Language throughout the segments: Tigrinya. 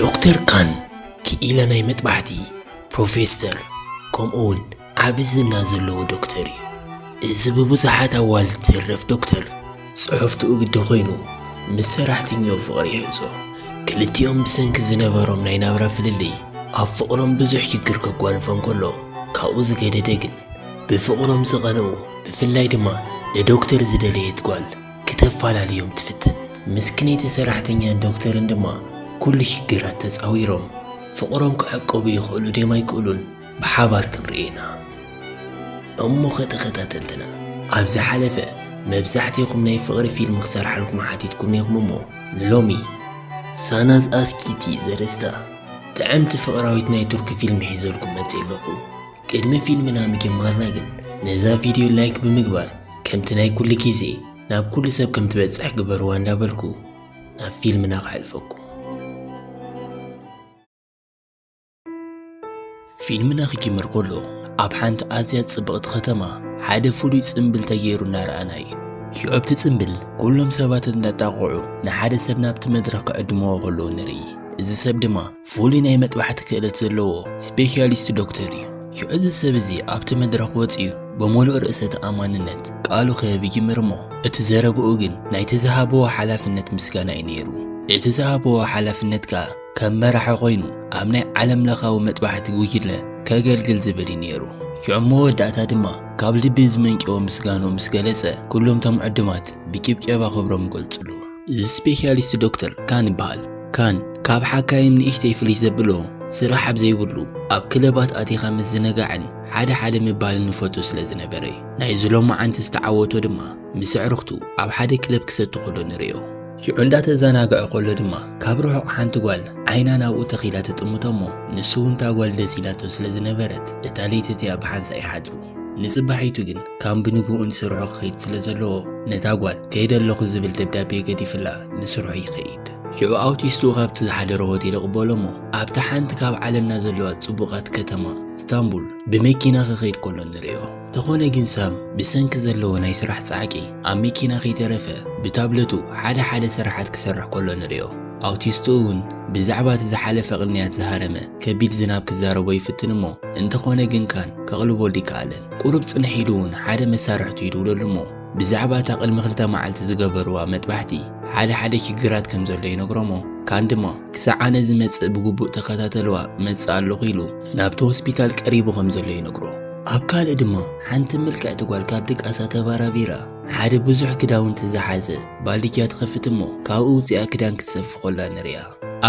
ዶክተር ካን ክኢላ ናይ መጥባሕቲ፣ ፕሮፌሰር፣ ከምኡ እውን ዓቢ ዝና ዘለዎ ዶክተር እዩ። እዚ ብብዙሓት ኣዋልድ ዝህረፍ ዶክተር ጽሑፍትኡ ግዲ ኮይኑ ምስ ሰራሕተኛኡ ፍቕሪ ይሕዞ። ክልቲኦም ብሰንኪ ዝነበሮም ናይ ናብራ ፍልልይ ኣብ ፍቕሮም ብዙሕ ሽግር ከጓንፎም ከሎ ካብኡ ዝገደደ ግን ብፍቕሮም ዝቐንኡ ብፍላይ ድማ ንዶክተር ዝደለየት ጓል ክተፋላልዮም ትፍትን። ምስክነይቲ ሰራሕተኛን ዶክተርን ድማ ኩሉ ሽግራት ተጻዊሮም ፍቕሮም ክዕቅቡ ይኽእሉ ድዮም ኣይክእሉን ብሓባር ክንርኢ ኢና። እሞ ኸ ተኸታተልትና ኣብ ዝሓለፈ መብዛሕትኹም ናይ ፍቕሪ ፊልም ክሰርሓልኩም ሓቲትኩም ነይኹም እሞ ንሎሚ ሳናዝ ኣስኪቲ ዘርእስታ ጥዕምቲ ፍቕራዊት ናይ ቱርኪ ፊልም ሒዘልኩም መጽእ ኣለኹ። ቅድሚ ፊልምና ምጅማርና ግን ነዛ ቪድዮ ላይክ ብምግባር ከምቲ ናይ ኩሉ ግዜ ናብ ኩሉ ሰብ ከም ትበጽሕ ግበርዋ እንዳበልኩ ናብ ፊልምና ክሕልፈኩም። ፊልምና ክጅምር ከሎ ኣብ ሓንቲ ኣዝያ ጽብቕቲ ከተማ ሓደ ፍሉይ ጽምብል ተገይሩ እናረኣና እዩ። ሽዑ ኣብቲ ጽምብል ኩሎም ሰባት እንዳጣቕዑ ንሓደ ሰብ ናብቲ መድረኽ ክዕድምዎ ከለዉ ንርኢ። እዚ ሰብ ድማ ፍሉይ ናይ መጥባሕቲ ክእለት ዘለዎ ስፔሻሊስት ዶክተር እዩ። ሽዑ እዚ ሰብ እዚ ኣብቲ መድረኽ ወጺኡ ብምሉእ ርእሰ ተኣማንነት ቃሉ ክህብ ይጅምር እሞ እቲ ዘረብኡ ግን ናይቲ ዝሃብዎ ሓላፍነት ምስጋና እዩ ነይሩ። እቲ ዝሃብዎ ሓላፍነት ከኣ ከም መራሒ ኮይኑ ኣብ ናይ ዓለም ለኻዊ መጥባሕቲ ጉጅለ ከገልግል ዝብል እዩ ነይሩ። ሽዑ መወዳእታ ድማ ካብ ልቢ ዝመንጨወ ምስጋንኡ ምስ ገለጸ ኩሎም እቶም ዕዱማት ብጭብጨባ ክብሮም ይገልጽሉ። እዚ ስፔሻሊስት ዶክተር ካን ይበሃል። ካን ካብ ሓካይም ንእሽተይ ፍልይ ዘብሎ ስራሕ ኣብ ዘይብሉ ኣብ ክለባት ኣቲኻ ምዝንጋዕን ሓደ ሓደ ምባልን ንፈቱ ስለ ዝነበረ እዩ። ናይዚ ሎማዓንቲ ዝተዓወቶ ድማ ምስ ኣዕሩኽቱ ኣብ ሓደ ክለብ ክሰቲ ከሎ ንርእዮ። ሽዑ እንዳተዘናግዐ ከሎ ድማ ካብ ርሑቕ ሓንቲ ጓል ዓይና ናብኡ ተኺላ ትጥምቶ እሞ ንሱ እውን እታ ጓል ደስ ኢላቶ ስለ ዝነበረት እታ ለይቲ እቲኣ ብሓንሳእ ይሓድሩ። ንጽባሒቱ ግን ካን ብንግኡ ንስርሑ ክኸይድ ስለ ዘለዎ ነታ ጓል ከይደ ኣለኹ ዝብል ደብዳቤ ገዲፍላ ንስርሑ ይኸይድ። ሽዑ ኣውቲስቱ ካብቲ ዝሓደሮ ሆቴል ይቕበሎ እሞ ኣብታ ሓንቲ ካብ ዓለምና ዘለዋ ጽቡቓት ከተማ ስታንቡል ብመኪና ክኸይድ ከሎ ንርእዮ። ተኾነ ግን ሳም ብሰንኪ ዘለዎ ናይ ስራሕ ጻዕቂ ኣብ መኪና ከይተረፈ ብታብለቱ ሓደ ሓደ ስራሓት ክሰርሕ ከሎ ንርእዮ። ኣውቲስቱ እውን ብዛዕባ እቲ ዝሓለፈ ቅንያት ዝሃረመ ከቢድ ዝናብ ክዛረቦ ይፍትን እሞ እንተኾነ ግን ካን ከቕልበሉ ይከኣለን። ቁሩብ ጽንሕ ኢሉ እውን ሓደ መሳርሕቱ ይድውለሉ እሞ ብዛዕባ እታ ቅድሚ ክልተ መዓልቲ ዝገበርዋ መጥባሕቲ ሓደ ሓደ ሽግራት ከም ዘሎ ይነግሮ እሞ ካን ድማ ክሳዕ ኣነ ዝመጽእ ብግቡእ ተኸታተልዋ መጽእ ኣለኹ ኢሉ ናብቲ ሆስፒታል ቀሪቡ ከም ዘሎ ይነግሮ። ኣብ ካልእ ድማ ሓንቲ ምልክዕቲ ጓል ካብ ድቃሳ ተባራቢራ ሓደ ብዙሕ ክዳውንቲ ዝሓዘ ባልድጃ ትኸፍት እሞ ካብኡ ውጽኣ ክዳን ክትሰፊ ኮላ ንርእያ።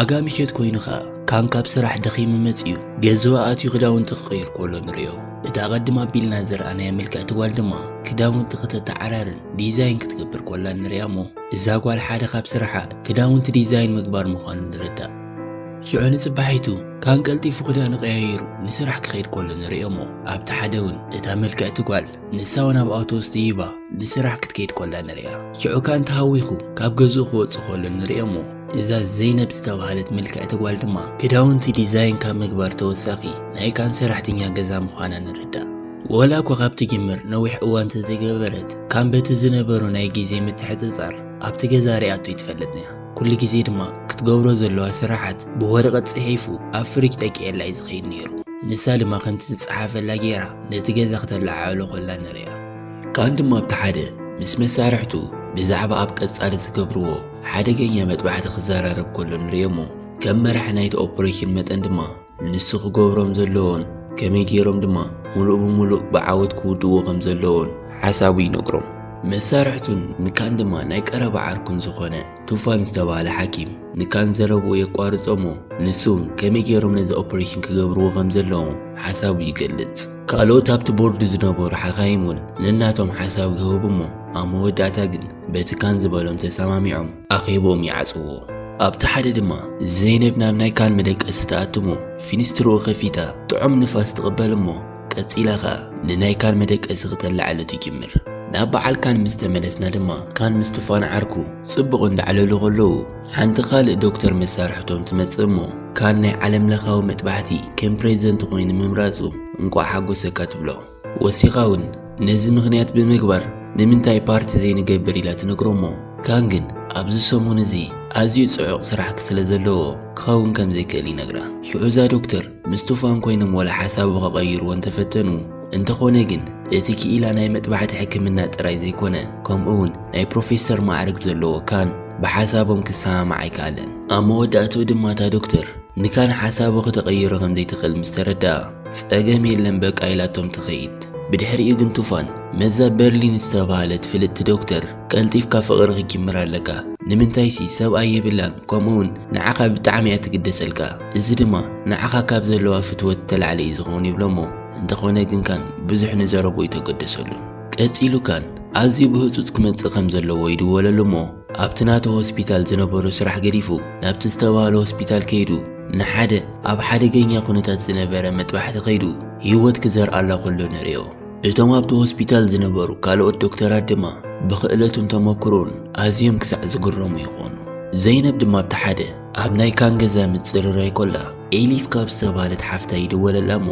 ኣጋ ምሸት ኮይኑ ኸኣ ካን ካብ ስራሕ ደኺሙ መጺኡ ገዝኡ ኣትዩ ክዳውንቲ ክቕይር ኮሎ ንርእዮ። እታ ኣቐድም ኣቢልና ዝረኣናያ ምልክዕቲ ጓል ድማ ክዳውንቲ ከተተዓራርን ዲዛይን ክትገብር ኮላ ንርእያ እሞ እዛ ጓል ሓደ ካብ ስራሓ ክዳውንቲ ዲዛይን ምግባር ምዃኑ ንርዳእ። ሽዑ ንጽባሒቱ ካን ቀልጢፉ ክዳኑ ቀያይሩ ንስራሕ ክኸይድ ኮሎ ንርእዮ እሞ ኣብቲ ሓደ እውን እታ ምልክዕቲ ጓል ንሳ እውን ኣብ ኣውቶቡስ ደይባ ንስራሕ ክትከይድ ኮላ ንርእያ። ሽዑ ካን ተሃዊኹ ካብ ገዝኡ ክወጽእ ኮሎ ንርእዮ እሞ እዛ ዘይነብ ዝተባህለት ምልክዕቲ ጓል ድማ ክዳውንቲ ዲዛይን ካብ ምግባር ተወሳኺ ናይ ካን ሰራሕተኛ ገዛ ምዃና ንርዳእ። ወላ እኳ ካብ ትጅምር ነዊሕ እዋን እንተዘይገበረት ካን በቲ ዝነበሮ ናይ ግዜ ምትሕጽጻር ኣብቲ ገዛ ሪኣቶ ይትፈልጥን እያ። ኩሉ ግዜ ድማ ክትገብሮ ዘለዋ ስራሓት ብወረቐት ጽሒፉ ኣብ ፍሪጅ ጠቂዕላ እዩ ዝኸይድ ነይሩ። ንሳ ድማ ከምቲ ዝጸሓፈላ ገይራ ነቲ ገዛ ክተለዓዕሎ ኮላ ንርእያ። ካን ድማ ኣብቲ ሓደ ምስ መሳርሕቱ ብዛዕባ ኣብ ቀጻሊ ዝገብርዎ ሓደገኛ መጥባሕቲ ክዘራረብ ኮሎ ንርእዮ እሞ ከም መራሒ ናይቲ ኦፕሬሽን መጠን ድማ ንሱ ክገብሮም ዘለዎን ከመይ ገይሮም ድማ ሙሉእ ብሙሉእ ብዓወት ክውድእዎ ከም ዘለዎን ሓሳቡ ይነግሮም። መሳርሕቱን ንካን ድማ ናይ ቀረባ ዓርኩን ዝኾነ ቱፋን ዝተባህለ ሓኪም ንካን ዘረብኡ የቋርጾ እሞ ንሱ እውን ከመይ ገይሮም ነዚ ኦፕሬሽን ክገብርዎ ከም ዘለዎም ሓሳቡ ይገልጽ። ካልኦት ኣብቲ ቦርድ ዝነበሩ ሓካይም እውን ነናቶም ሓሳብ ይህቡ እሞ ኣብ መወዳእታ ግን በቲ ካን ዝበሎም ተሰማሚዖም ኣኼብኦም ይዓጽዎ። ኣብቲ ሓደ ድማ ዘይነብ ናብ ናይ ካን መደቀሲ ትኣቱ እሞ ፊንስትርኡ ከፊታ ጥዑም ንፋስ ትቕበል እሞ ቀጺላ ኸኣ ንናይ ካን መደቀሲ ክተላዕሎ ትጅምር። ናብ በዓል ካን ምስ ተመለስና ድማ ካን ምስ ቱፋን ዓርኩ ጽቡቕ እንዳዕለሉ ከለዉ ሓንቲ ካልእ ዶክተር መሳርሕቶም ትመጽእ እሞ ካን ናይ ዓለም ለኻዊ መጥባሕቲ ከም ፕሬዚደንት ኮይኑ ምምራጹ እንቋዕ ሓጎሰካ ትብሎ። ወሲኻ እውን ነዚ ምኽንያት ብምግባር ንምንታይ ፓርቲ ዘይንገብር ኢላ ትነግሮ እሞ፣ ካን ግን ኣብዚ ሰሙን እዚ ኣዝዩ ጽዑቕ ስራሕ ስለ ዘለዎ ክኸውን ከም ዘይክእል ይነግራ። ሽዑ እዛ ዶክተር ምስ ቱፋን ኮይኖም ወላ ሓሳቡ ክቐይርዎ እንተፈተኑ፣ እንተኾነ ግን እቲ ክኢላ ናይ መጥባሕቲ ሕክምና ጥራይ ዘይኮነ፣ ከምኡ እውን ናይ ፕሮፌሰር ማዕረግ ዘለዎ ካን ብሓሳቦም ክሰማማዕ ኣይከኣለን። ኣብ መወዳእትኡ ድማ እታ ዶክተር ንካን ሓሳቡ ክተቐይሮ ከም ዘይትኽእል ምስ ተረድኣ፣ ጸገም የለን በቃ ኢላቶም ትኸይድ። ብድሕሪኡ ግን ቱፋን መዛ በርሊን ዝተባህለት ፍልጥቲ ዶክተር ቀልጢፍካ ፍቕሪ ክትጅምር ኣለካ። ንምንታይሲ ሰብኣይ የብላን፣ ከምኡውን ንዓኻ ብጣዕሚ እያ ትግደሰልካ። እዚ ድማ ንዓኻ ካብ ዘለዋ ፍትወት ዝተላዕለ እዩ ዝኸውን ይብሎ እሞ፣ እንተኾነ ግን ካን ብዙሕ ንዘረብኡ ኣይተገደሰሉን። ቀጺሉ ካን ኣዝዩ ብህጹጽ ክመጽእ ከም ዘለዎ ይድወለሉ እሞ፣ ኣብቲ ናቱ ሆስፒታል ዝነበሮ ስራሕ ገዲፉ ናብቲ ዝተባህለ ሆስፒታል ከይዱ፣ ንሓደ ኣብ ሓደገኛ ኩነታት ዝነበረ መጥባሕቲ ከይዱ ህይወት ክዘርኣላ ከሎ ንርእዮ። እቶም ኣብቲ ሆስፒታል ዝነበሩ ካልኦት ዶክተራት ድማ ብኽእለቱን ተመክሮኡን ኣዝዮም ክሳዕ ዝግረሙ ይኾኑ። ዘይነብ ድማ ኣብቲ ሓደ ኣብ ናይ ካን ገዛ ምጽርራይ ኮላ፣ ኤሊፍ ካብ ዝተባህለት ሓፍታ ይድወለላ እሞ፣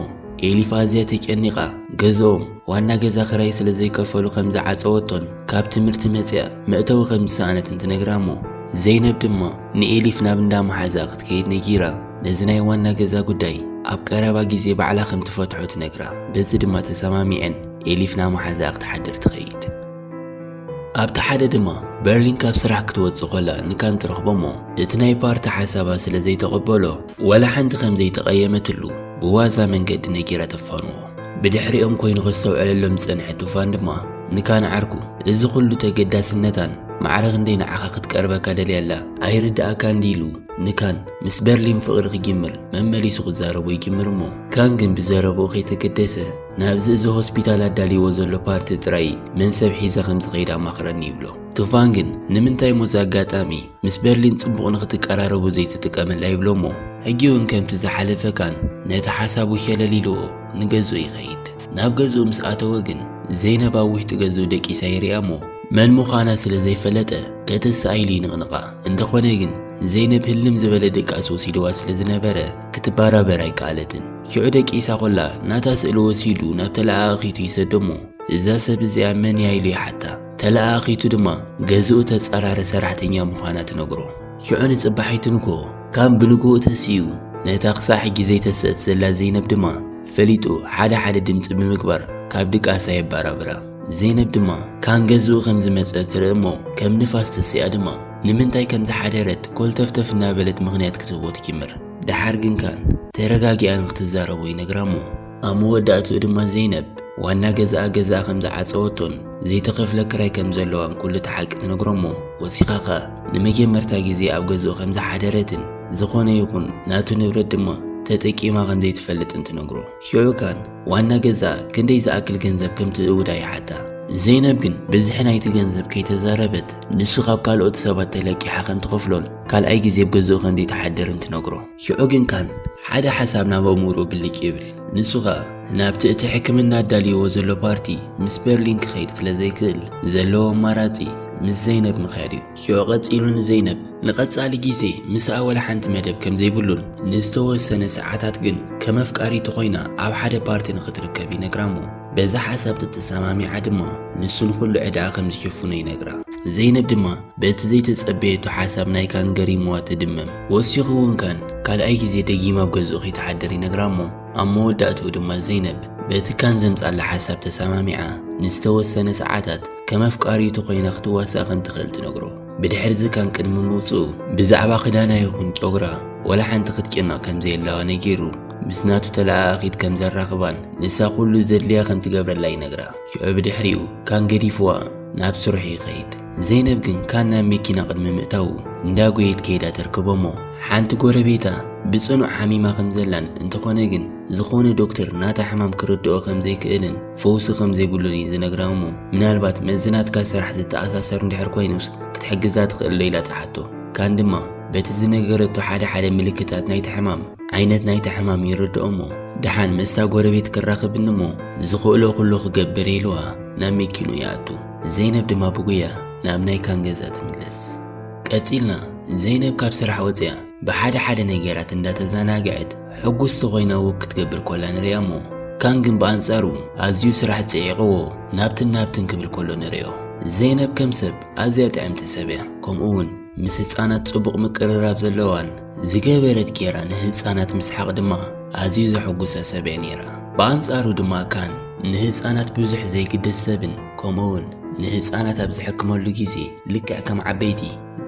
ኤሊፍ ኣዝያ ተጨኒቓ፣ ገዝኦም ዋና ገዛ ክራይ ስለ ዘይከፈሉ ከም ዝዓጸወቶን ካብ ትምህርቲ መጺኣ መእተዊ ከም ዝሰኣነትን ትነግራ እሞ፣ ዘይነብ ድማ ንኤሊፍ ናብ እንዳ መሓዛ ክትከይድ ነጊራ፣ ነዚ ናይ ዋና ገዛ ጉዳይ ኣብ ቀረባ ግዜ ባዕላ ከም ትፈትሖ ትነግራ። በዚ ድማ ተሰማሚዐን ኤሊፍ ናብ መሓዛ ክትሓድር ትኸይድ። ኣብቲ ሓደ ድማ በርሊን ካብ ስራሕ ክትወጽእ ኮላ ንካን ትረኽቦ እሞ፣ እቲ ናይ ፓርቲ ሓሳባ ስለ ዘይተቐበሎ፣ ወላ ሓንቲ ከም ዘይተቐየመትሉ ብዋዛ መንገዲ ነጊራ ተፋንዎ። ብድሕሪኦም ኮይኑ ከስተውዕለሎም ዝጸንሐ ቱፋን ድማ ንካን ዓርኩ፣ እዚ ኩሉ ተገዳስነታን ማዕረ ክንደይ ንዓኻ ክትቀርበካ ደልያ ኣላ ኣይርድኣካን ድዩ ኢሉ ንካን ምስ በርሊን ፍቕሪ ክጅምር መመሊሱ ክዛረቦ ይጅምር እሞ፣ ካን ግን ብዘረብኡ ከይተገደሰ ናብዚ እዚ ሆስፒታል ኣዳልይዎ ዘሎ ፓርቲ ጥራይ መን ሰብ ሒዘ ከም ዝኸይድ ኣማኽረኒ ይብሎ። ቱፋን ግን ንምንታይ ሞዚ ኣጋጣሚ ምስ በርሊን ጽቡቕ ንኽትቀራረቡ ዘይትጥቀመላ ይብሎ እሞ፣ ሕጂ እውን ከምቲ ዝሓለፈ ካን ነቲ ሓሳቡ ሸለል ኢልዎ ንገዝኡ ይኸይድ። ናብ ገዝኡ ምስ ኣተወ ግን ዘይነብ ኣብ ውሽጢ ገዝኡ ደቂሳ ይሪኣ እሞ፣ መን ምዃና ስለ ዘይፈለጠ ከተስኣ ኢሉ ይንቕንቓ። እንተኾነ ግን ዘይነብ ህልም ዝበለ ድቃስ ወሲድዋ ስለ ዝነበረ ክትበራበር ኣይከኣለትን። ሽዑ ደቂሳ ኮላ ናታ ስእሊ ወሲዱ ናብ ተለኣኣኺቱ ይሰዶ እሞ፣ እዛ ሰብ እዚኣ መን እያ ኢሉ ይሓታ። ተለኣኣኺቱ ድማ ገዝኡ ተጸራሪ ሰራሕተኛ ምዃና ትነግሮ። ሽዑ ንጽባሒቱ ንግሆ ካን ብንግሆ ተሲኡ ነታ ክሳዕ ሕጂ ዘይተስአት ዘላ ዘይነብ ድማ ፈሊጡ ሓደ ሓደ ድምጺ ብምግባር ካብ ድቃሳ የባራብራ። ዘይነብ ድማ ካን ገዝኡ ከም ዝመጸ ትርኢ እሞ ከም ንፋስ ተሲኣ ድማ ንምንታይ ከም ዝሓደረት ኮልተፍተፍ እናበለት ምኽንያት ክትህቦ ትጅምር። ደሓር ግን ካን ተረጋጊኣ ንክትዛረቦ ይነግራ እሞ ኣብ መወዳእትኡ ድማ ዘይነብ ዋና ገዛኣ ገዛኣ ከም ዝዓጸወቶን ዘይተኸፍለ ክራይ ከም ዘለዋን ኩሉ እቲ ሓቂ ትነግሮ እሞ፣ ወሲኻ ኸኣ ንመጀመርታ ግዜ ኣብ ገዝኡ ከም ዝሓደረትን ዝኾነ ይኹን ናቱ ንብረት ድማ ተጠቂማ ከም ዘይትፈልጥን ትነግሮ። ሽዑ ካን ዋና ገዛኣ ክንደይ ዝኣክል ገንዘብ ከም ትእውዳ ይሓታ። ዘይነብ ግን ብዝሒ ናይቲ ገንዘብ ከይተዛረበት፣ ንሱ ካብ ካልኦት ሰባት ተለቂሓ ከም ትኸፍሎን ካልኣይ ግዜ ኣብ ገዝኡ ከም ዘይትሓድርን ትነግሮ። ሽዑ ግን ካን ሓደ ሓሳብ ናብ ኣእምሮኡ ብልጭ ይብል። ንሱ ኸኣ ናብቲ እቲ ሕክምና ኣዳልይዎ ዘሎ ፓርቲ ምስ በርሊን ክኸይድ ስለ ዘይክእል፣ ዘለዎ ኣማራጺ ምስ ዘይነብ ምኽያድ እዩ። ሽዑ ቀጺሉ ንዘይነብ ንቐጻሊ ግዜ ምስኣ ወላ ሓንቲ መደብ ከም ዘይብሉን ንዝተወሰነ ሰዓታት ግን ከም ኣፍቃሪቱ ኮይና ኣብ ሓደ ፓርቲ ንኽትርከብ ይነግራ እሞ፣ በዛ ሓሳብ ተተሰማሚዓ ድማ ንሱ ንኹሉ ዕዳኣ ከም ዝሽፍኖ ይነግራ። ዘይነብ ድማ በቲ ዘይተጸበየቶ ሓሳብ ናይ ካን ገሪምዋ ትድመም። ወሲኹ እውን ካን ካልኣይ ግዜ ደጊማ ኣብ ገዝኡ ከይትሓድር ይነግራ እሞ፣ ኣብ መወዳእትኡ ድማ ዘይነብ በቲ ካን ዘምጻላ ሓሳብ ተሰማሚዓ ንዝተወሰነ ሰዓታት ከም ኣፍቃሪቱ ኮይና ክትዋሳእ ከም ትኽእል ትነግሮ። ብድሕሪ እዚ ካን ቅድሚ ምውጽኡ ብዛዕባ ክዳና ይኹን ጨጉራ ወላ ሓንቲ ክትጭነቕ ከም ዘየላዋ ነጊሩ ምስ ናቱ ተለኣኣኺት ከም ዘራኽባን ንሳ ኩሉ ዘድልያ ከም ትገብረላ ይነግራ። ሽዑ ብድሕሪኡ ካን ገዲፍዋ ናብ ስርሑ ይኸይድ። ዘይነብ ግን ካን ናብ መኪና ቅድሚ ምእታዉ እንዳጎየት ከይዳ ተርክቦ እሞ፣ ሓንቲ ጎረቤታ ብጽኑዕ ሓሚማ ከም ዘላን እንተኾነ ግን ዝኾነ ዶክተር ናታ ሕማም ክርድኦ ከም ዘይክእልን ፈውሲ ከም ዘይብሉን እዩ ዝነግራ እሞ፣ ምናልባት ምስዚ ናትካ ስራሕ ዝተኣሳሰር እንድሕር ኮይኑስ ክትሕግዛ ትኽእል ዶ ኢላ ትሓቶ። ካን ድማ በቲ ዝነገረቶ ሓደ ሓደ ምልክታት ናይቲ ሕማም ዓይነት ናይቲ ሕማም ይርድኦ እሞ፣ ደሓን ምስታ ጎረቤት ክራኸብኒ እሞ ዝኽእሎ ኩሉ ክገብር ኢልዋ ናብ መኪኑ ይኣቱ። ዘይነብ ድማ ብጉያ ናብ ናይ ካን ገዛ ትምለስ። ቀጺልና ዘይነብ ካብ ስራሕ ወጽያ ብሓደ ሓደ ነገራት እንዳተዘናግዐት ሕጉስቲ ኮይና ወክ ክትገብር ኮላ ንሪኣ እሞ፣ ካን ግን ብኣንጻሩ ኣዝዩ ስራሕ ጽዒቕዎ ናብትን ናብትን ክብል ከሎ ንርእዮ። ዘይነብ ከም ሰብ ኣዝያ ጥዕምቲ ሰብ እያ። ከምኡ እውን ምስ ህጻናት ጽቡቕ ምቅርራብ ዘለዋን ዝገበረት ጌራ ንህጻናት ምስሓቕ ድማ ኣዝዩ ዘሐጉሳ ሰብ እያ ነይራ። ብኣንጻሩ ድማ ካን ንህጻናት ብዙሕ ዘይግደስ ሰብን ከምኡ እውን ንህጻናት ኣብ ዝሕክመሉ ግዜ ልክዕ ከም ዓበይቲ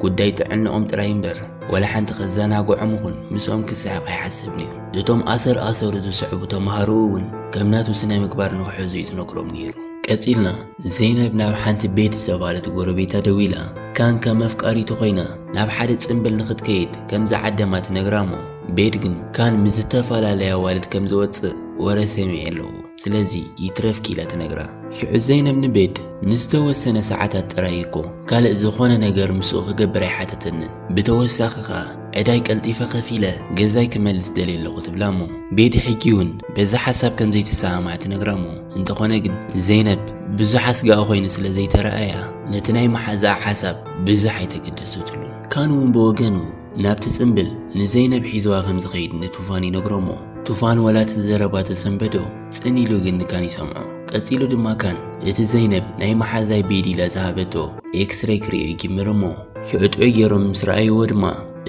ጉዳይ ጥዕንኦም ጥራይ እምበር ወላ ሓንቲ ከዘናግዖም ይኹን ምስኦም ክስሕቕ ኣይሓስብን እዩ። እቶም ኣሰር ኣሰሩ ዝስዕቡ ተምሃሮኡ እውን ከም ናቱ ስነ ምግባር ንክሕዙ እዩ ዝነግሮም ነይሩ። ቀጺልና ዘይነብ ናብ ሓንቲ ቤድ ዝተባህለት ጎረቤታ ደዊላ ካን ከም መፍቃሪቱ ኮይና ናብ ሓደ ጽምብል ንክትከይድ ከም ዝዓደማ ትነግራ እሞ ቤድ ግን ካን ምስ ዝተፈላለያ ኣዋልድ ከም ዝወጽእ ወረ ሰሚዐ ኣለኹ፣ ስለዚ ይትረፍኪ ኢላ ትነግራ። ሽዑ ዘይነብ ንቤድ ንዝተወሰነ ሰዓታት ጥራይ እኮ ካልእ ዝኾነ ነገር ምስኡ ክገብር ኣይሓተተንን። ብተወሳኺ ኸኣ ዕዳይ ቀልጢፈ ከፊለ ገዛይ ክመልስ ደልየ ኣለኹ ትብላ እሞ ቤድ ሕጂ እውን በዚ ሓሳብ ከም ዘይተሰማማዕ ትነግራ እሞ እንተኾነ ግን ዘይነብ ብዙሕ ኣስጋኢ ኮይኑ ስለ ዘይተረኣያ ነቲ ናይ መሓዛኣ ሓሳብ ብዙሕ ኣይተገደሰትሉን። ካን እውን ብወገኑ ናብቲ ጽምብል ንዘይነብ ሒዝዋ ከም ዝኸይድ ንቱፋን ይነግሮ እሞ ቱፋን ወላ እቲ ዘረባ ተሰንበዶ ጽን ኢሉ ግን ንካን ይሰምዖ። ቀጺሉ ድማ ካን እቲ ዘይነብ ናይ መሓዛይ ቤድ ኢላ ዝሃበቶ ኤክስሬይ ክርእዮ ይጅምር እሞ ሽዑ ጥዑይ ገይሮም ምስ ረኣይዎ ድማ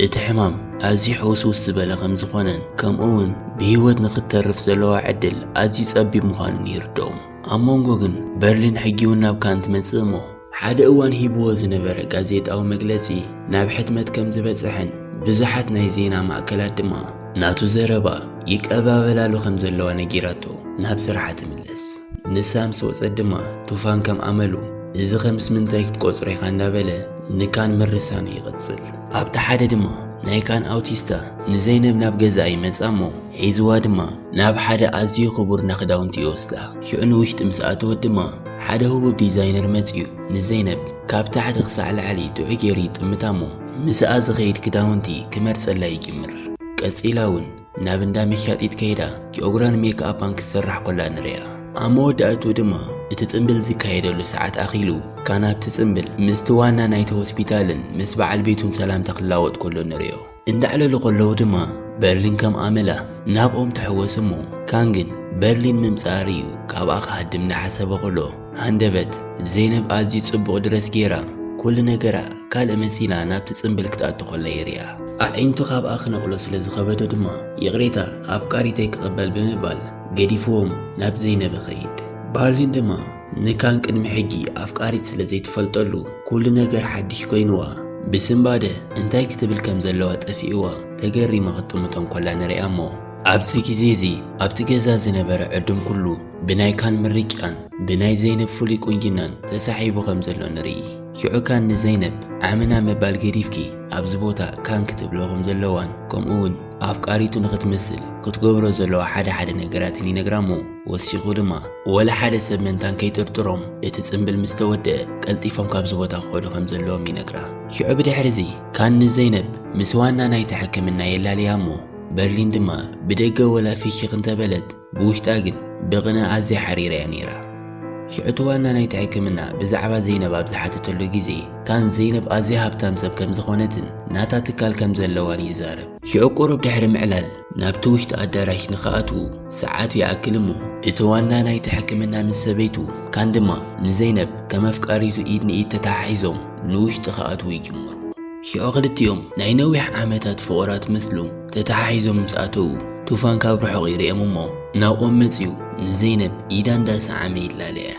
እቲ ሕማም ኣዝዩ ሕውስውስ ዝበለ ከም ዝኾነን ከምኡ እውን ብህይወት ንክትተርፍ ዘለዋ ዕድል ኣዝዩ ጸቢብ ምዃኑን ይርድኦም። ኣብ መንጎ ግን በርሊን ሕጂ እውን ናብ ካን ትመጽእ እሞ ሓደ እዋን ሂብዎ ዝነበረ ጋዜጣዊ መግለጺ ናብ ሕትመት ከም ዝበጽሐን ብዙሓት ናይ ዜና ማእከላት ድማ ናቱ ዘረባ ይቀባበላሉ ከም ዘለዋ ነጊራቶ ናብ ስርሓ ትምለስ። ንሳ ምስ ወጸት ድማ ቱፋን ከም ኣመሉ እዚ ከ ምስ ምንታይ ክትቆጽሮ ኢኻ እንዳበለ ንካን ምርሳኑ ይቐጽል። ኣብቲ ሓደ ድማ ናይ ካን ኣውቲስታ ንዘይነብ ናብ ገዛኣ ይመጻ እሞ ሒዝዋ ድማ ናብ ሓደ ኣዝዩ ክቡር ናክዳውንቲ ይወስዳ። ሽዑ ንውሽጢ ምስ ኣተወት ድማ ሓደ ህቡብ ዲዛይነር መጺኡ ንዘይነብ ካብ ታሕቲ ክሳዕ ላዕሊ ጥዑይ ገይሩ ይጥምታ እሞ ምስኣ ዝኸይድ ክዳውንቲ ክመርጸላ ይጅምር። ቀጺላ እውን ናብ እንዳ መሻጢት ከይዳ ጨጉራን ሜክኣፓን ክትሰርሕ ኮላ ንርእያ። ኣብ መወዳእቱ ድማ እቲ ጽምብል ዝካየደሉ ሰዓት ኣኺሉ ካን ኣብቲ ጽምብል ምስቲ ዋና ናይቲ ሆስፒታልን ምስ በዓል ቤቱን ሰላምታ ክላወጥ ኮሎ ንርእዮ። እንዳዕለሉ ከለዉ ድማ በርሊን ከም ኣመላ ናብኦም ትሕወስ እሞ ካን ግን በርሊን ምምጻእ ርእዩ ካብኣ ክሃድም እንዳሓሰበ ከሎ ሃንደበት ዘይነብ ኣዝዩ ጽቡቕ ድረስ ጌራ ኩሉ ነገራ ካልእ መሲላ ናብቲ ጽምብል ክትኣቱ ከላ የርእያ። ኣዒንቱ ካብኣ ክነቕሎ ስለ ዝኸበዶ ድማ ይቕሬታ ኣፍቃሪተይ ክቕበል ብምባል ገዲፍዎም ናብ ዘይነብ ይኸይድ። በርሊን ድማ ንካን ቅድሚ ሕጂ ኣፍቃሪት ስለ ዘይትፈልጠሉ ኩሉ ነገር ሓድሽ ኮይንዋ ብስንባደ እንታይ ክትብል ከም ዘለዋ ጠፊእዋ ተገሪማ ክትጥምቶም ኮላ ንሪኣ እሞ ኣብዚ ግዜ እዚ ኣብቲ ገዛ ዝነበረ ዕዱም ኩሉ ብናይ ካን ምርጫን ብናይ ዘይነብ ፍሉይ ቁንጅናን ተሳሒቡ ከም ዘሎ ንርኢ። ሽዑ ካን ንዘይነብ ዓምና ምባል ገዲፍኪ ኣብዚ ቦታ ካን ክትብሎ ከም ዘለዋን ከምኡ እውን ኣፍቃሪቱ ንኽትመስል ክትገብሮ ዘለዋ ሓደ ሓደ ነገራትን ይነግራ እሞ ወሲኹ ድማ ወላ ሓደ ሰብ መንታን ከይጥርጥሮም እቲ ጽምብል ምስ ተወደአ ቀልጢፎም ካብዚ ቦታ ክኸዱ ከም ዘለዎም ይነግራ። ሽዑ ብድሕሪ እዚ ካን ንዘይነብ ምስ ዋና ናይቲ ሕክምና የላልያ እሞ በርሊን ድማ ብደገ ወላ ፊሽኽ እንተበለት ብውሽጣ ግን ብቕነ ኣዝያ ሓሪራ እያ ነይራ። ሽዑ እቲ ዋና ናይቲ ሕክምና ብዛዕባ ዘይነብ ኣብ ዝሓተተሉ ግዜ ካን ዘይነብ ኣዝያ ሃብታም ሰብ ከም ዝኾነትን ናታ ትካል ከም ዘለዋን ይዛረብ። ሽዑ ቁሩብ ድሕሪ ምዕላል ናብቲ ውሽጢ ኣዳራሽ ንኽኣትዉ ሰዓት ይኣክል እሞ እቲ ዋና ናይቲ ሕክምና ምስ ሰበይቱ ካን ድማ ንዘይነብ ከም ኣፍቃሪቱ ኢድ ንኢድ ተተሓሒዞም ንውሽጢ ክኣትዉ ይጅምሩ። ሽዑ ክልቲኦም ናይ ነዊሕ ዓመታት ፍቑራት መስሉ ተተሓሒዞም ምስ ኣተዉ ቱፋን ካብ ርሑቕ ይርእዮም እሞ ናብኦም መጺኡ ንዘይነብ ኢዳ እንዳሰዓመ ይላለያ።